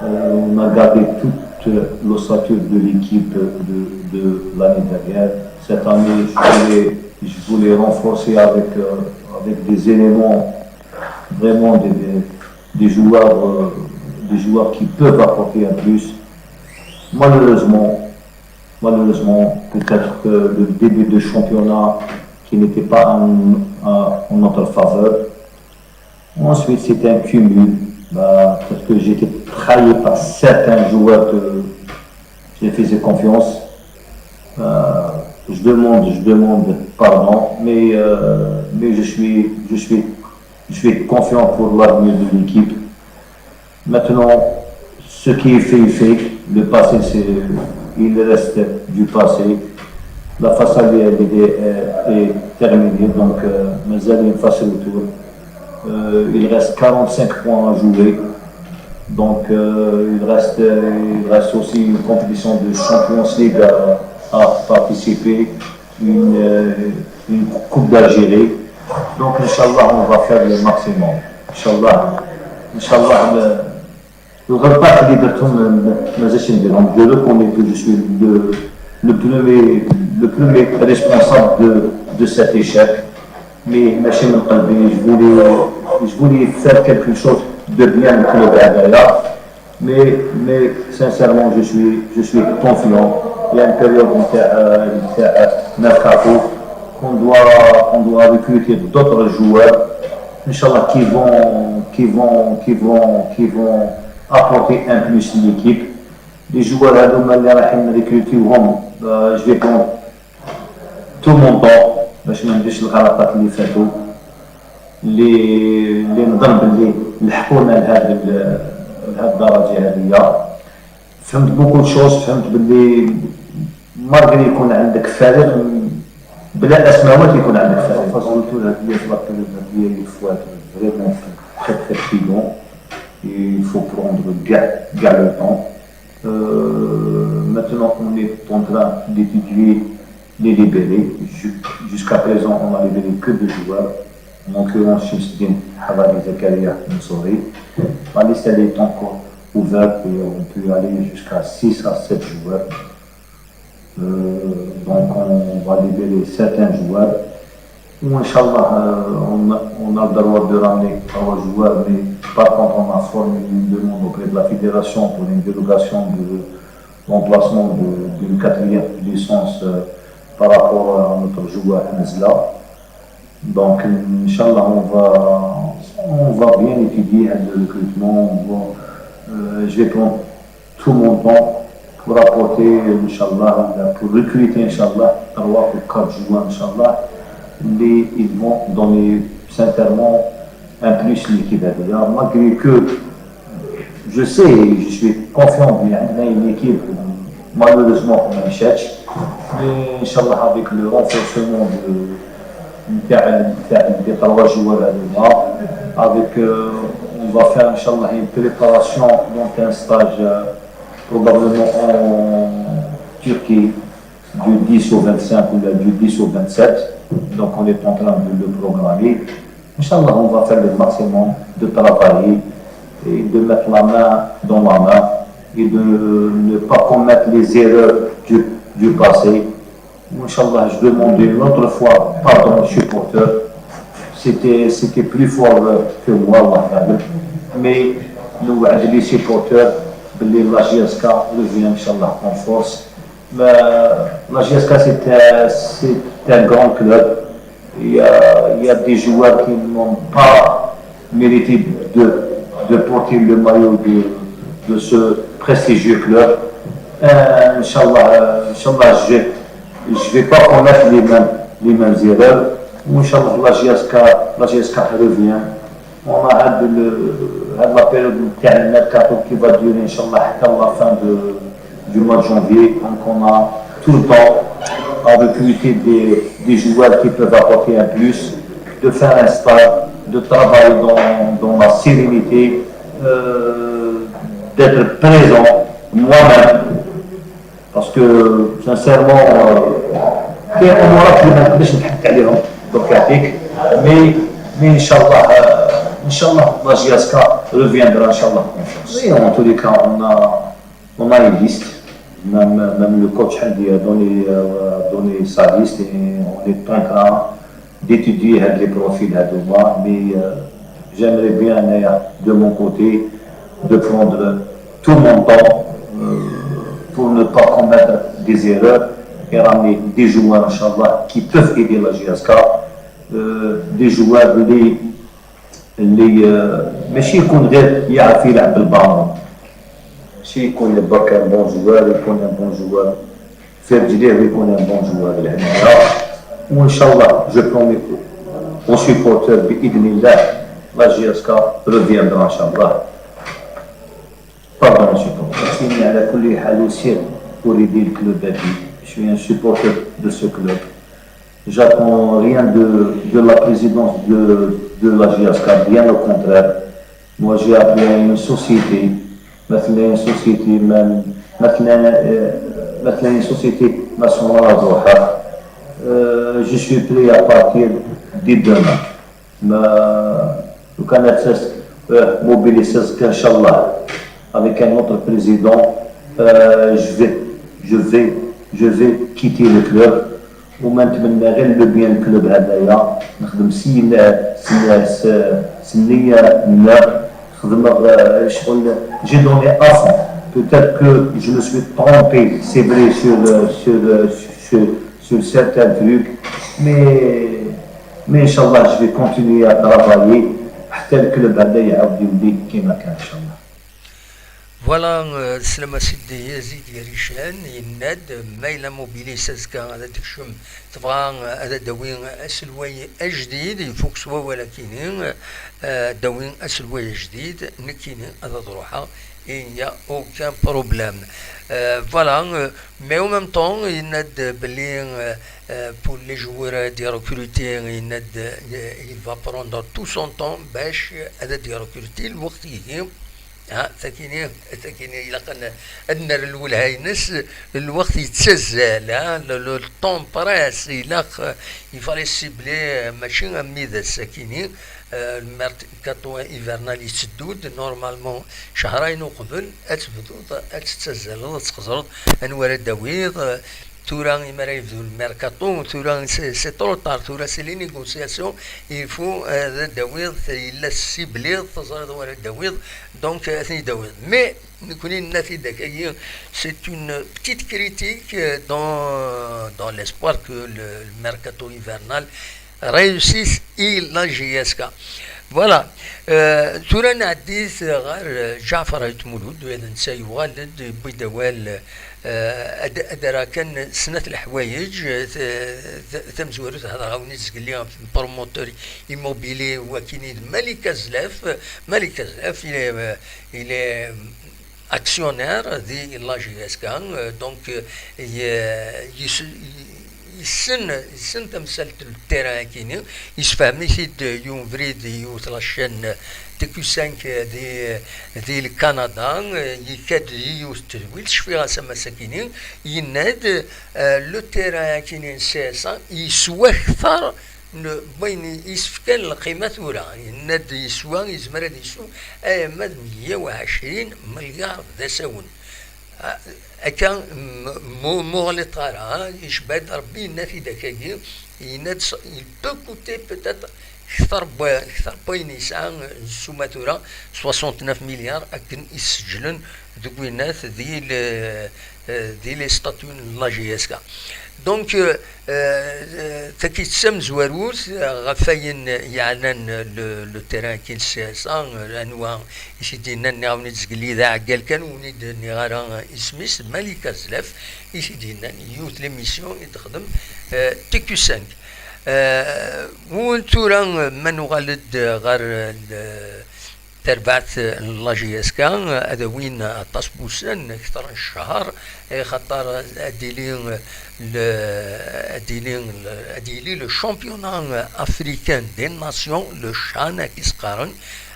Euh, on a gardé toute l'ossature de l'équipe de, de l'année dernière. Cette année, je voulais, je voulais renforcer avec, euh, avec des éléments, vraiment des, des, des joueurs, euh, des joueurs qui peuvent apporter un plus. Malheureusement, malheureusement, peut-être que le début de championnat qui n'était pas en, en- en notre faveur. Ensuite, c'était un cumul. Bah, peut-être que j'étais trahi par certains joueurs que je les faisais confiance. Euh, je demande, je demande pardon, mais, euh, mais je suis, je suis, je suis confiant pour l'avenir de l'équipe. Maintenant, ce qui est fait est fait. Le passé, c'est, il reste du passé. La phase aller, elle est, est terminée, donc, euh, مازال une phase retour. Euh, il reste quarante-cinq points à jouer. Donc, euh, il reste, il reste aussi une compétition de Champions League à, à participer, une, euh, une Coupe d'Algérie. Donc, Inch'Allah, on va faire le maximum. Inch'Allah, Inch'Allah, le, le repas que les Bertons me, me, me, je reconnais que je suis le, le premier, le premier responsable de, de cet échec. Mais, mais chez mon club, je voulais, je voulais faire quelque chose de bien au club Adaya. Mais, mais sincèrement, je suis, je suis confiant. Il y a une période de, euh, de, euh, mercato qu'on doit, on doit recruter d'autres joueurs, Inch'Allah, qui vont, qui vont, qui vont, qui vont apporter un plus à l'équipe. Les joueurs هذوما اللي رايحين نريكروتيوهم، آه، je vais prendre tout mon temps باش ما نديرش الغلطات اللي فاتوا، اللي اللي نظن باللي لحقونا لهذا ال- لهذه الدرجه هذه. فهمت beaucoup de choses، فهمت باللي malgré يكون عندك فريق، بلا اسماوات يكون عندك فريق. La phase retour هذه، في la période هذه، il faut être vraiment très très prudent. Il faut prendre كاع كاع le temps. Euh, maintenant, on est en train d'étudier les libérés. Ju- Jusqu'à présent, on a libéré que deux joueurs. En l'occurrence, Shamsuddin Harari, Zakaria Mansouri. La liste, elle est encore ouverte et on peut aller jusqu'à six à sept joueurs. Euh, donc, on va libérer certains joueurs. Inch'Allah, euh, on a, on a le droit de ramener trois joueurs, mais par contre, on a formé une demande auprès de la fédération pour une délégation de l'emplacement de- d'une quatrième licence euh, par rapport à notre joueur Hamzla. Donc, Inch'Allah, on va, on va bien étudier le recrutement. On va, euh, je vais prendre tout mon temps pour apporter, Inch'Allah, pour recruter, Inch'Allah, trois ou quatre joueurs, Inch'Allah, les, ils vont donner sincèrement un plus à l'équipe. Malgré que je sais, je suis confiant, il y a une équipe, malheureusement, comme un chèque. Mais, Inch'Allah, avec le renforcement de, de, de, des trois joueurs là-dedans, avec, euh, on va faire, Inch'Allah, une préparation, donc un stage euh, probablement en Turquie du dix au vingt-cinq ou du dix au vingt-sept. Donc on est en train de le programmer. Inch'Allah, on va faire le maximum de travailler et de mettre la main dans la main et de ne pas commettre les erreurs du, du passé. Inch'Allah, je demande une autre fois pardon aux supporters. C'était, c'était plus fort que moi, Allah. Mais nous, les supporters, la J S K revient, Inch'Allah, en force. Mais la J S K, c'est un, c'est un grand club. Il y a, il y a des joueurs qui n'ont pas mérité de, de porter le maillot de, de ce prestigieux club. Euh, Inch'Allah, euh, Inch'Allah, je ne vais pas commettre les mêmes, les mêmes erreurs. Inch'Allah, la J S K, la J S K revient. On a had le, had la période de mercato qui va durer, Inch'Allah, jusqu'à la fin de, du mois de janvier. Donc on a tout le temps à recruter des, des joueurs qui peuvent apporter un plus, de faire un stage, de travailler dans, dans la sérénité, euh, d'être présent moi-même. Parce que, sincèrement, euh, كاين امورات اللي ما نقدرش نتحدث عليهم donc يعطيك. Mais, mais Inch'Allah, euh, Inch'Allah, la J S K reviendra, Inch'Allah, en force. Oui, en tous les cas, on a, on a une liste. Même, même le coach Hamdi a donné, euh, donné sa liste et on est en train d'étudier les profils à Douma. Mais euh, j'aimerais bien, euh, de mon côté, de prendre tout mon temps euh, pour ne pas commettre des erreurs et ramener des joueurs, Inch'Allah, qui peuvent aider la J S K, euh, des joueurs اللي, اللي, euh, ماشي يكون غير يعرف يلعب بالبالون، ماشي يكون برك un bon joueur, يكون un bon joueur في رجليه ويكون un bon joueur لهنايا. وان شاء الله, je promets aux supporters, باذن الله, la J S K reviendra ان شاء الله. Pardon, monsieur Pop. Merci, mais على كل حال, aussi, pour aider le club à vivre. Je suis un supporter de ce club. J'attends rien de, de la présidence de, de la J S K, bien au contraire. Moi, j'ai appelé une société, مثلا une société, même, مثلا, euh, مثلا une société nationale à Doha. Euh, je suis prêt à partir dès demain. ما لو كان تسس mobilisé, ان شاء الله, avec un autre président, euh, je vais, je vais, je vais quitter le club. وما نتمنى غير le bien الكلوب هذايا. نخدم سي سي سي النية نية. خدمة شغل, j'ai donné à fond. Peut-être que je me suis trompé, c'est vrai, sur, sur, sur, sur certains trucs, mais, mais ان شاء الله, je vais continuer à travailler حتى الكلوب هذا يعاود يولي كيما كان ان شاء الله. Voilà, euh, Slama Sidi Yazid Yarichane, yenna-d ma yella Mobilis azekka ad d-tekcem, tebɣa, euh, ad d-tawi aselway ajdid, ifuk s wawal akini, euh, ad d-tawi aselway ajdid, nekkini ad d-ruḥeɣ, il n'y a aucun problème. Euh, voilà, euh, mais en même temps, yenna-d belli, euh, euh, pour les joueurs ad d-recruter, yenna-d, euh, il va prendre tout son temps باش ad d-recruter lweqt-ihi. Ha, takini, takini ilaq ad nerr lwelha-ines, lweqt yettazzal, ha, le, le temps presse, ilaq, il fallait cibler, euh, mačči am ides, akini, euh, le mercato hivernal yetteddu-d, normalement, cehrayen uqbel, ad tebduḍ, ad tettazzaleḍ, ad txeẓreḍ anwa ara d-tawiḍ, euh, Tura imi ara yebdu lmerkaṭu, tura c'est trop tard, tura c'est les négociations, il faut ad d-tawiḍ, yella ssibli teẓriḍ wara d-tawiḍ, donc ad ten-id-tawiḍ. Mais nekkni nenna-t-id akkagi, c'est une petite critique dans, dans l'espoir que le, le mercato hivernal réussisse i la J S K. Voilà. Euh, tura nɛeddi ɣer Ǧaɛfar Ayt Mulud, d netta yuɣal-d, yewwi-d awal, euh, ad ara kan snat leḥwayeǧ. Tamezwarut hedreɣ-awen-d zgelli ɣef promoteur immobilier wakini d Malik Azlaf. Malik Azlaf, il est, euh, il est actionnaire di la J S K, euh, donc, euh, yessen, yessen tamsalt n terrain-akini, yessefhem-it-id yiwen ubrid, yiwet la chaîne T Q cinq di, di Lkanada, euh, yekka-d yiwet tedwilt, cfiɣ-as ammas-akini, yenna-d, euh, le terrain-akini n C S A yeswa akter n wayen i s-fkan lqima tura. Yenna-d yeswa, yezmer ad yeswa alamma d meyya u ɛecrin milliard d asawen. Akka, mu ɣliṭ ara, icba-d Rebbi, yenna-t-id akkagi, yenna-d il peut coûter peut-être kter n wayen yesɛa ssuma tura, soixante-neuf milliards, akken i sseǧlen deg winat di, di les statuts n la J S K. Donc, euh, euh, takit d tamezwarut ɣef wayen yeɛnan le, le terrain-agi n C S A, anwa i t-id-yennan, nniɣ-awen-id zgelli d aɛeggal kan, ur wen-id-nniɣ ara isem-is, Malik Azlaf i t-id-yennan, yiwet l'émission i d-texdem, euh, T Q cinq. Euh, win tura, euh, ma nuɣal-d ɣer, euh, le, tarbaɛt n la J S K, ad awin aṭas n wussan, kter n ccher, axaṭer ad d-tili le, ad d-tili le, ad d-yili le championnat africain des nations, le CHAN, akka i s-qqaren,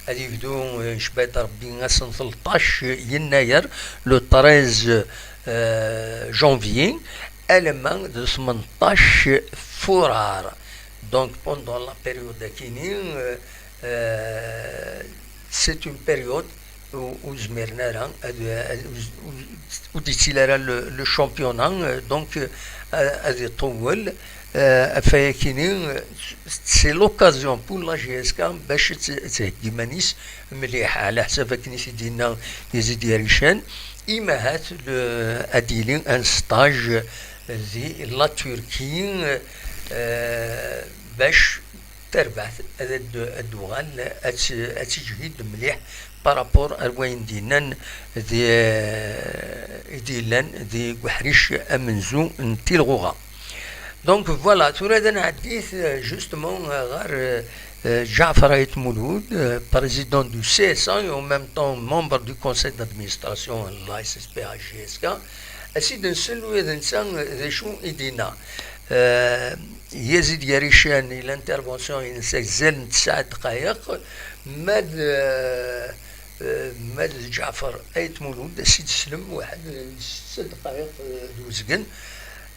ad yebdu, eh, icba-t Rebbi, ass n tleṭṭac yennayer, le treize, euh, janvier, alamma d tmenṭac furar. Donc, pendant la période akini, euh, euh, c'est une période ur, ur zmiren ara ad, ad, ur, ur, ur d-yettili ara le, le championnat, euh, donc, euh, ad, ad iṭewwel, euh, ɣef wayakini, euh, c'est l'occasion pour la J S K bac ad t-, ad theggi iman-is mliḥ, ɛla ḥsab akken i t-id-yenna Yazid Yarican, imahat le, ad yili un stage di la Turquie, euh, bac tarbaɛt ad, ad, ad d-tuɣal ad t-, ad teǧhid mliḥ par rapport ar wayen d-yennan di, i d-yellan di uḥric amenzu n Tilɣuɣa. Donc voilà, tura ad nɛeddit, euh, justement, euh, ɣer, euh, euh, Ǧaɛfar Ayt Mulud, euh, président du C S A et en même temps membre du conseil d'administration n la S S P A J S K, ad s-id-nsel ula d netta, euh, d acu i d-yenna. Euh, Yazid Yarican, l'intervention-ines azal n tesɛa ddqayeq, ma d, euh, euh, ma d Ǧaɛfar Ayt Mulud, ad s-id-slem waḥed n setta ddqayeq, euh, d uzgen,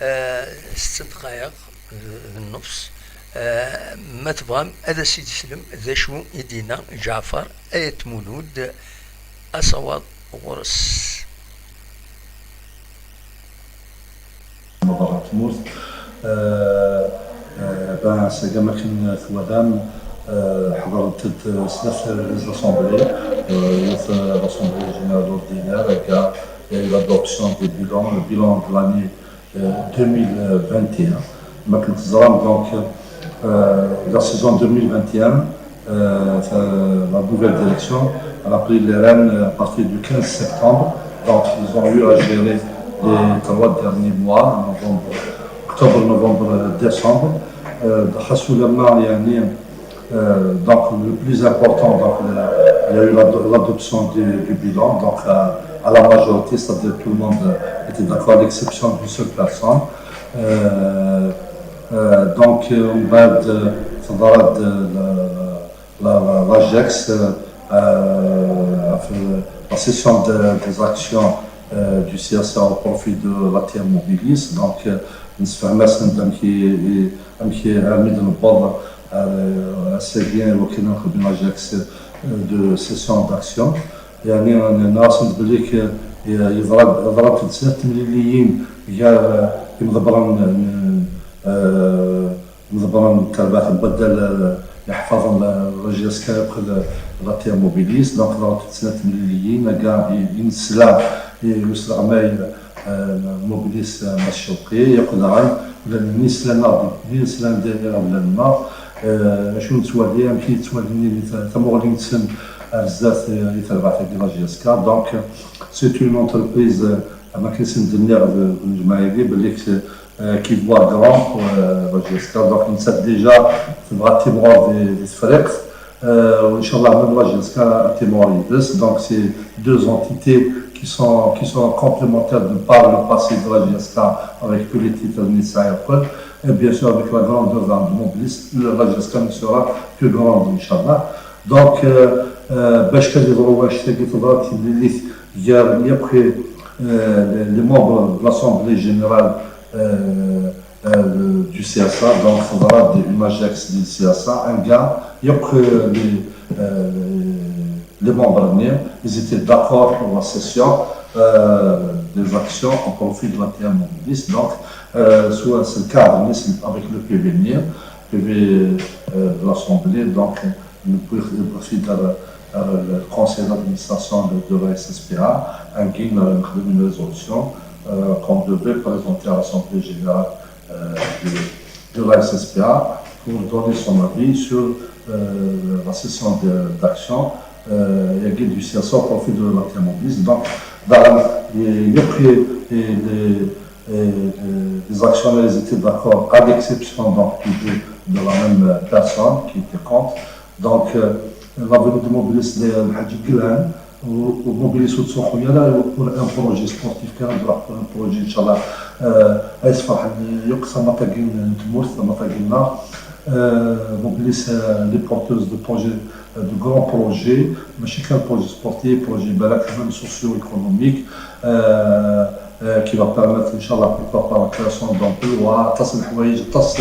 euh, setta ddqayeq, euh, d nnefs. Euh, ma tebɣam ad as-id-slem d acu i d-yenna Ǧaɛfar Ayt Mulud, asawaḍ ɣur-s. Mubarak Tmurt. Euh, euh, ben, c'est comme une fois, euh, حضرت ثلاث les assemblées, euh, l'assemblée générale ordinaire, il y a eu l'adoption des bilans, le bilan de l'année, euh, deux mille vingt et un. Donc, donc, euh, la saison deux mille vingt et un, euh, la nouvelle direction, elle a pris les rênes à partir du quinze septembre. Donc, ils ont eu à gérer les trois derniers mois, novembre, octobre, novembre, décembre. Euh, euh, donc, le plus important, donc, il y a eu l'adoption du, du, bilan, donc, à, à, la majorité, c'est-à-dire tout le monde était d'accord, à l'exception d'une seule personne. Euh, euh, donc, on va de, ça va de, de, la, la, l'AGEX, euh, euh, la cession de, des actions, euh, du C S A au profit de la T M Mobilis. Donc, euh, نسفهم اسند امكي امكي عميد البر الساقيين وكينا خدمة جاكس de cession d'action. يعني ناصد بليك يضرب ضرب في سنة مليليين غير imḍebbren n, eh, imḍebbren n terbaɛt n waddal, eh, iḥfaḍen la, la J S K akked la T M Mobilis. Donc, ḍrant-d snat temliliyin, aga i, i nesla i usleɣmay, eh, Mobilis, eh, Mass Cewqi, yeqqel ɣer, ula d nesla-nneɣ, d nesla n diri ɣer lalla. Eh, acu nettwali, amek i yettwali tamuɣli-nsen ar zdat, eh, i terbaɛt-agi la J S K. Donc, c'est une entreprise, eh, am akken i sen-d-nniɣ d, d lǧemɛa-agi, belli k-, euh, qui voit grand pour, euh, la J S K. Donc, nettat déjà tebɣa ad timɣur di, di Tefriqt. Euh, u ncallah, même la J S K ad timɣur yid-s. Donc, c'est deux entités qui sont, qui sont complémentaires de par le passé de la J S K avec tous les titres n yesɛa yakk. Et bien sûr, avec la grandeur de Mobilis, la J S K ne sera que grande, ncallah. Donc, euh, euh, bac kan yeḍru wannect-agi, teḍra timlilit gar yakk, euh, les, les membres de l'Assemblée Générale, euh, euh, du C S A, donc teḍra-d une AGEX du C S A, anga yakk, euh, les, euh, les membres-nni, ils étaient d'accord pour la cession, euh, des actions au profit de la T M Mobilis. Donc, euh, soit c'est le cadre avec le P V-nni, P V, euh, de l'Assemblée, donc, euh, newwi-t ar, ar le conseil d'administration de, de la S S P A, anga nexdem une résolution, euh, qu'on devait présenter à l'Assemblée générale, euh, de, de la S S P A pour donner son avis sur, euh, la cession de, d'actions, euh, et du C S A au profit de la T M Mobilis. Donc, dans la, et, et, et les, et, euh, les actionnaires étaient d'accord, à l'exception donc toujours de la même personne qui était contre. Donc, euh, l'avenir de Mobilis d lḥaǧa yelhan, u, u Mobilis ur yettruḥu ara pour un projet sportif kan, ad iruḥ pour un projet, ncallah, euh, ad yessefreḥ yakk tamaṭ-agi n tmurt, tamaṭ-agi-nneɣ. Euh, Mobilis, euh, les porteuses de projets, euh, de grands projets, mačči kan projet sportif, projet balak même socio-économique, euh, euh, qui va permettre, ncallah, pourquoi pas la création d'emplois, aṭas n leḥwayeǧ, aṭas,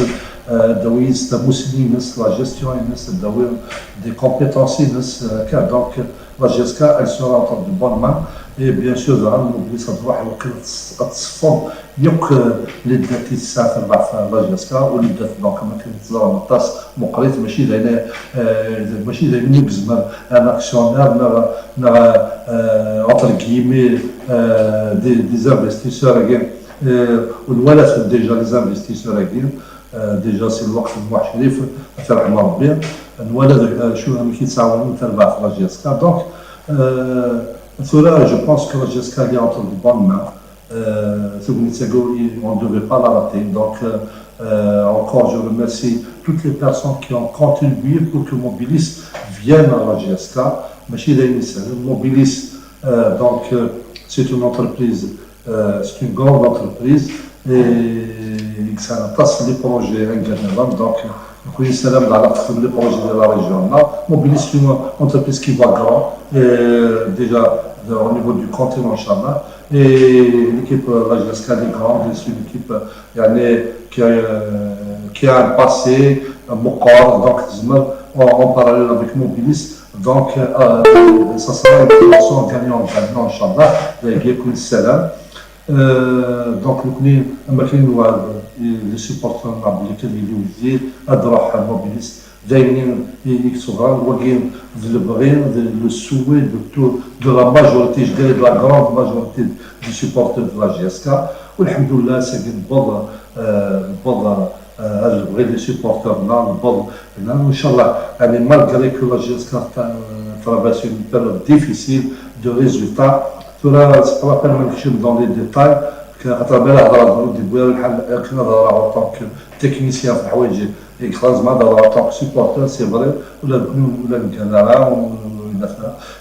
euh, ad d-tawi tamussni-ines, la gestion-ines, ad d-tawi des compétences-ines, euh, kan. Donc, la J S K, elle sera entre de bonnes mains. Et bien sûr, daɣen, Mobilis ad iruḥ iwakken ad tes-, ad tṣeffer yakk, euh, les dettes i tesɛa terbaɛt la J S K, u les dettes, donc, am akken teẓram, aṭas meqqrit, mačči d ayen, euh, mačči d ayen i yezmer un actionnaire neɣ, neɣ, euh, entre guillemets, euh, des, des investisseurs-agi, euh, u nwala-ten déjà les investisseurs-agi, euh, déjà si lweqt n Muḥ Crif, ad t-irḥem Rebbi, nwala d, euh, acu amek i ttɛawanen terbaɛt la J S K. Donc, euh, tura, je pense que la J S K est entre de bonnes mains. Euh, tagnit-agi, on ne devait pas la rater. Donc, euh, euh, encore, je remercie toutes les personnes qui ont contribué pour que Mobilis vienne à la J S K. Mačči d ayen isehlen. Mobilis, euh, donc, euh, c'est une entreprise, euh, c'est une grande entreprise et i yesɛan aṭas n les projets anga nniḍen. Donc, nekkni nessaram daɣen ad texdem les projets de la région. Mobilis, c'est une entreprise qui va grand, et déjà, de, au niveau du continent, ncallah. Et l'équipe, euh, la J S K, elle est grande, et c'est une équipe, euh, يعني, qui a, euh, qui a un passé, euh, meqqer, donc, en, en parallèle avec Mobilis. Donc, euh, ça sera une relation gagnant-gagnant, ncallah. Dagi, nekkni nessaram. Euh, donc, nekkni, am akken newɛed, les supporters-nneɣ belli kan ad yili wezzir, ad iruḥ Mobilis, d ayen i, i, i yeṣebren, wagi d lebɣi, d le souhait de tout, de la majorité, je dirais de la grande majorité des supporters de la J S K. U lḥemdullah, ass-agi newweḍ, euh, newweḍ, euh, ar lebɣi des supporters-nneɣ, newweḍ, ncallah, يعني, malgré que la J S K tra-, traverse une période difficile de résultats, tura, c'est pas la peine ma nekcem dans les détails, xaṭer ma la hedreɣ, ur d-yewwi ara lḥal akken ad hedreɣ en tant que technicien fi leḥwayeǧ i yexḍan, zemreɣ ad hedreɣ en tant que supporter, c'est vrai, ula d nekkni ur ngan ara,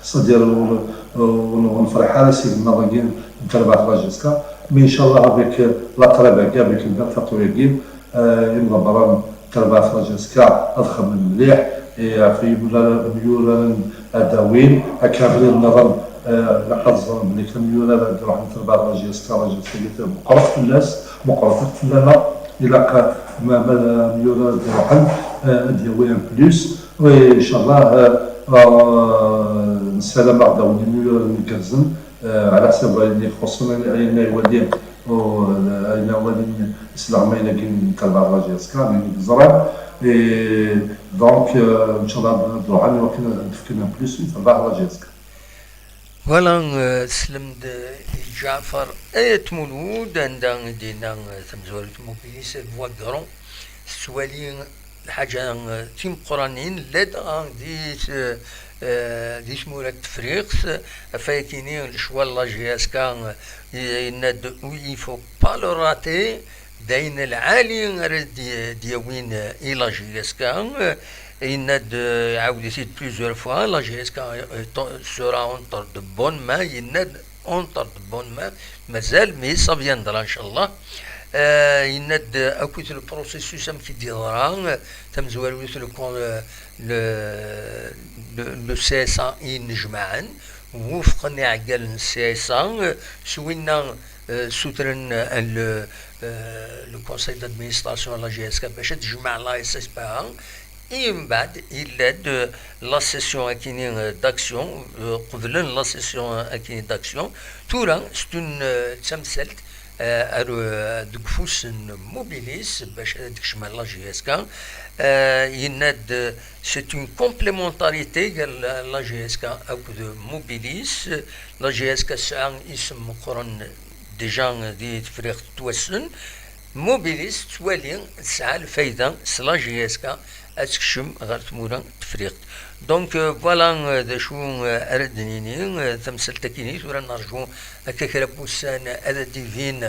c'est-à-dire ur, ur, ur nefriḥ ara s yigenni-agi n terbaɛt la J S K, mais ncallah avec, euh, la trêve-agi, avec le mercato-agi, euh, imḍebbren n terbaɛt la J S K ad xedmen mliḥ, et ɣef yimyuraren ad d-awin, akken abrid nniḍen, euh, ilaq ad ẓren belli kan imyurar ad d-iruḥen terbaɛt la J S K, la J S K meqqret fell-as, meqqret akk fell-aneɣ, ilaq ma, ma imyurar ad d-iruḥen, euh, ad d-yawi un plus, et ncallah, euh, euh, nessaram ad d-awin imyuraren igerrzen, euh, ɛla ḥsab ayen ixuṣṣen ayen, ayen ay wali, u, euh, Awal-nni s leɣmayla-agi n terbaɛt la J S K, mi ẓran. Et donc, euh, inchallah, ad ruḥen iwakken ad d-fken plus suite terbaɛt la J S K. Voilà, euh, slem-d i Ǧaɛfar Ayt Mulud, anda i d-yenna, euh, tamezwarut Mobilis, Voie Grand, tettwali lḥaǧa, euh, timeqqranin, ladɣa di, euh, euh, di tmura n Tefriqt, ɣef wayakini lecɣal la J S K, euh, yenna-d, il faut pas le rater, d ayen lɛali ara d-, d-yawin, euh, i la J S K, euh, yenna-d, euh, iɛawed-it-id plusieurs fois, la J S K, euh, to-, sera entre de bonnes mains, yenna-d entre de bonnes mains, mazal, mais ça viendra, inchallah. Euh, yenna-d akkit le processus amek i d-yeḍra, euh, tamezwarut le con-, euh, le, le, le C S A i yennejmaɛen, wufqen iɛeggalen n C S A, euh, s winna, euh, sutren, euh, le, euh, le conseil d'administration n la J S K bac ad tejmeɛ la S S P A. I mbeɛd, yella-d, euh, la session akini, euh, d'action, euh, qeblen la session akini d'action. Tura, c'est une, euh, d tamsalt, euh, ar, euh, deg ufus n Mobilis, bac ad d-kecmen la J S K. Euh, yenna-d, c'est une complémentarité gar la, la J S K akked Mobilis. La J S K tesɛa isem meqqren déjà di Tefriqt Twassen. Mobilis tettwali tesɛa lfayda s la J S K ad tekcem ɣer tmura n Tefriqt. Donc, euh, voilà, euh, d acu, euh, ara d-nini, euh, tamsalt akini, tura nerju akka kra n wussan ad d-ibin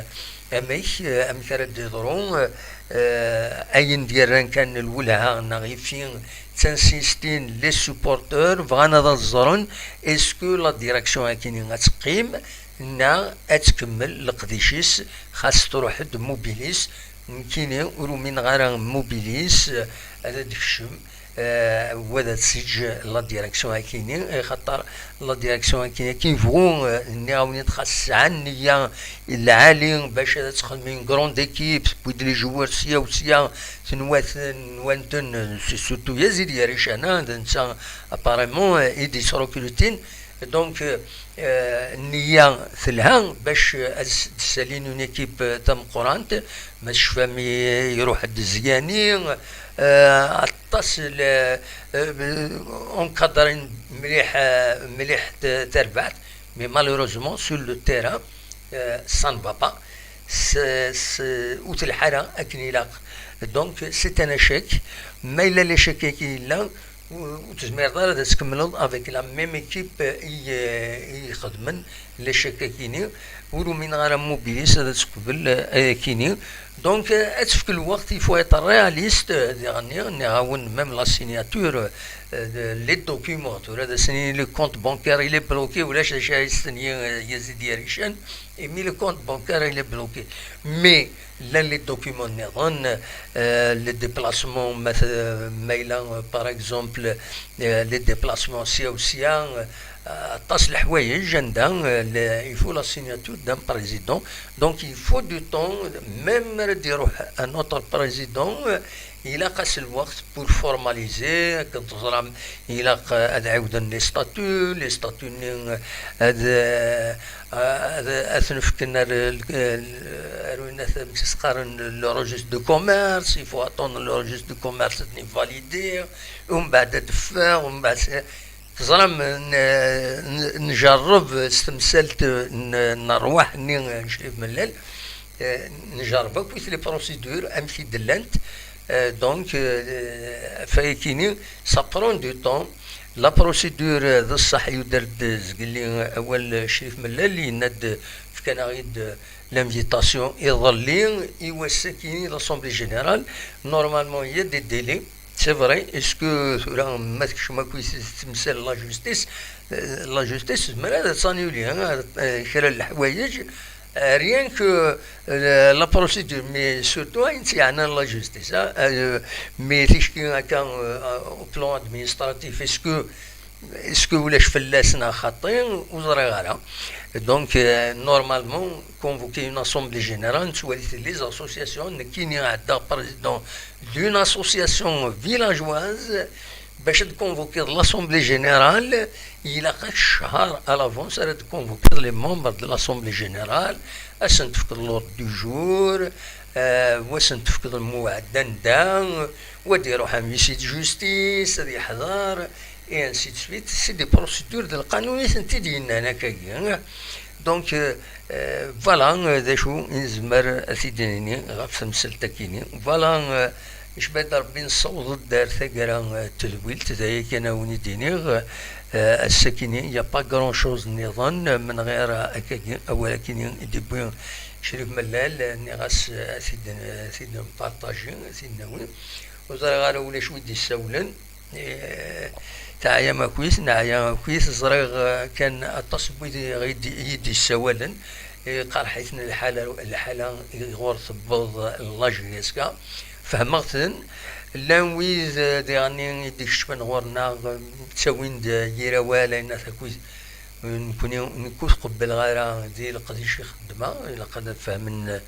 amek, euh, amek ara d-iḍru, euh, euh, ayen d-yerran kan lwelha neɣ ifi d tansistin, les supporteurs bɣan ad ẓren est-ce que la direction akini ad teqqim neɣ ad tkemmel leqdic-is, xas truḥ-d Mobilis. Nekkini ur umineɣ ara Mobilis, euh, ad d-tekcem, euh, wala ad teǧǧ la direction akini, axaṭer la direction akini, akken bɣu, euh, nniɣ-awen-id xas sɛan nniya lɛali bac ad texdem une grande équipe, tewwi-d les joueurs sya u sya, tenwa-ten, nwan-ten, c'est surtout Yazid Yarichana, d netta apparemment, euh, i d-yesrekrutin. Donc, euh, euh, nniya telha bac, euh, ad s-, d-ssalin une équipe, euh, tameqqrant, ma tecfam i-, iruḥ-d Zyani, euh, aṭas le, euh, encadrin mliḥ, euh, mliḥ t-, tarbaɛt, mais malheureusement sur le terrain, euh, ça ne va pas. S-, s-, ur telḥa ara akken ilaq. Donc, c'est un échec. Ma yella l'échec-agi yella, ur, ur tezmireḍ ara ad tkemmleḍ avec la même équipe i, i ixedmen l'échec-agi-ni. Ur umineɣ ara Mobilis ad teqbel, eh, ayakini. Donc, eh, ad tefk lweqt, il faut être réaliste, eh, diɣenni, nniɣ-awen, même la signature, eh, de, les documents, tura ad asen-yini le compte bancaire il est bloqué, ulac d acu ara yestenyi, eh, Yazid Yarichana, imi le compte bancaire il est bloqué. Mais llan les documents nniḍen, euh, les déplacements, ma t-, ma yella, euh, par exemple, euh, les déplacements sya u sya, euh, aṭas leḥwayeǧ anda, euh, le, il faut la signature d'un président. Donc il faut du temps, même ara d-iruḥ un autre président, euh, ilaq-as lweqt pour formaliser, akken teẓram, ilaq, euh, ad ɛiwden les statuts, les statuts-nni, euh, ad, euh, ad, ad ten-fken ar, ar, ar win at-, amek s-qqaren, le registre de commerce, il faut attendre le registre de commerce ad ten-valider, umbeɛd ad d-teffeɣ, umbeɛd s-, teẓram, n-, n-, njerreb s temsalt n, n rrwaḥ-nni n Crif Mellal, eh, njerreb akk les procédures, amek i d-llant, eh, donc, eh, ɣef wayakini, ça prend du temps. La procédure, eh, d ṣṣeḥ yuder-d zgelli awal Crif Mellal, yenna-d, fkan-aɣ-id l'invitation iḍelli i wass-agi l'Assemblée Générale. Normalement, il y a des délais. C'est vrai, est-ce que tura ma tekcem akk i temsal la justice, eh, la justice tezmer ad tannuler, hein, eh, kra n leḥwayeǧ, eh, rien que, eh, la procédure, mais surtout ayen tt-yeɛnan la justice, hein, eh, mais ticki akka, eh, au plan administratif, est-ce que, est-ce que ulac fell-as neɣ xaṭi, ur ẓriɣ ara. Donc, eh, normalement, convoquer une assemblée générale, nettwali-t les associations, nekkini ɛeddaɣ président d'une association villageoise, Bac ad convokiḍ l'Assemblée Générale, ilaq-ak cchar à l'avance ara d-convokiḍ les membres de l'Assemblée Générale, ad sen-tefkeḍ l'ordre du jour, euh, wa sen-tefkeḍ lmuɛad anda, wa ad iruḥ am huissier de justice, ad yeḥḍer, et ainsi de suite. C'est des procédures de lqanun i tent-id-yennan akkagi. Donc, euh, euh, voilà, euh, d acu i nezmer ad t-id-nini ɣef temsalt-akini. Voilà, euh, icba-d Rebbi nessaweḍ-d ar taggara, euh, tedwilt, d aya kan a wen-id-iniɣ, euh, ass-akini, il y a pas grand chose nniḍen, euh, menɣir, euh, akkagi, awal-akini i d-iwwi Crif Mellal, euh, nniɣ-as, euh, ad t-id-, ad t-id-npartaji, ad t-id-nawi. Ur ẓriɣ ara ulac wi d-issawlen. Eh, teɛyam akkit, neɛya akkit, ẓriɣ, eh, kan aṭas n wid i ɣ-, i d-, i d-issawalen, eh, iqerḥ-iten lḥala, lḥala i ɣur tewweḍ l'âge-agi. Fehmeɣ-ten, llan wid, eh, diɣen i d-ikecmen ɣur-neɣ, eh, ttawin-d, eh, yir awal, ayen at akkit, eh, nekni, nekk ur tqebbleɣ ara di leqdic i xeddmeɣ, ilaq ad fehmen, eh,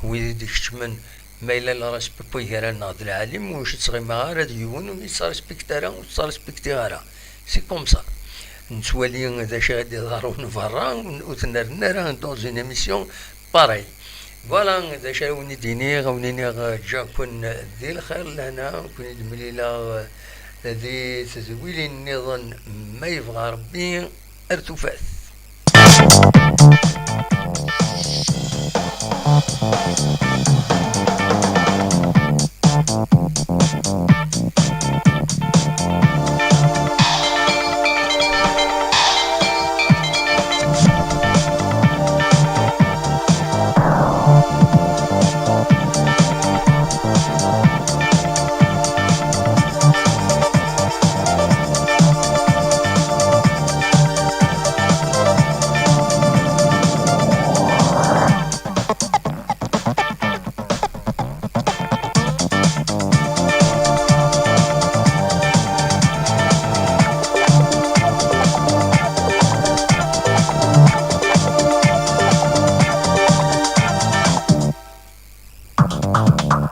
wid i d-ikecmen, ma yella le respect n gar-aneɣ d lɛalim, ur ttɣimeɣ ara d yiwen ur yettrespekti ara, ur ttrespektiɣ ara. C'est comme ça. Nettwali d acu i ɣ-d-iḍerrun berra, ur t-nerren ara dans une émission pareille. Voilà, d acu ara wen-id-iniɣ, ad wen-iniɣ ǧǧiɣ-ken di lxir lehna, ken-id-mlileɣ di tedwilin nniḍen, ma yebɣa Rebbi. Ar tufat.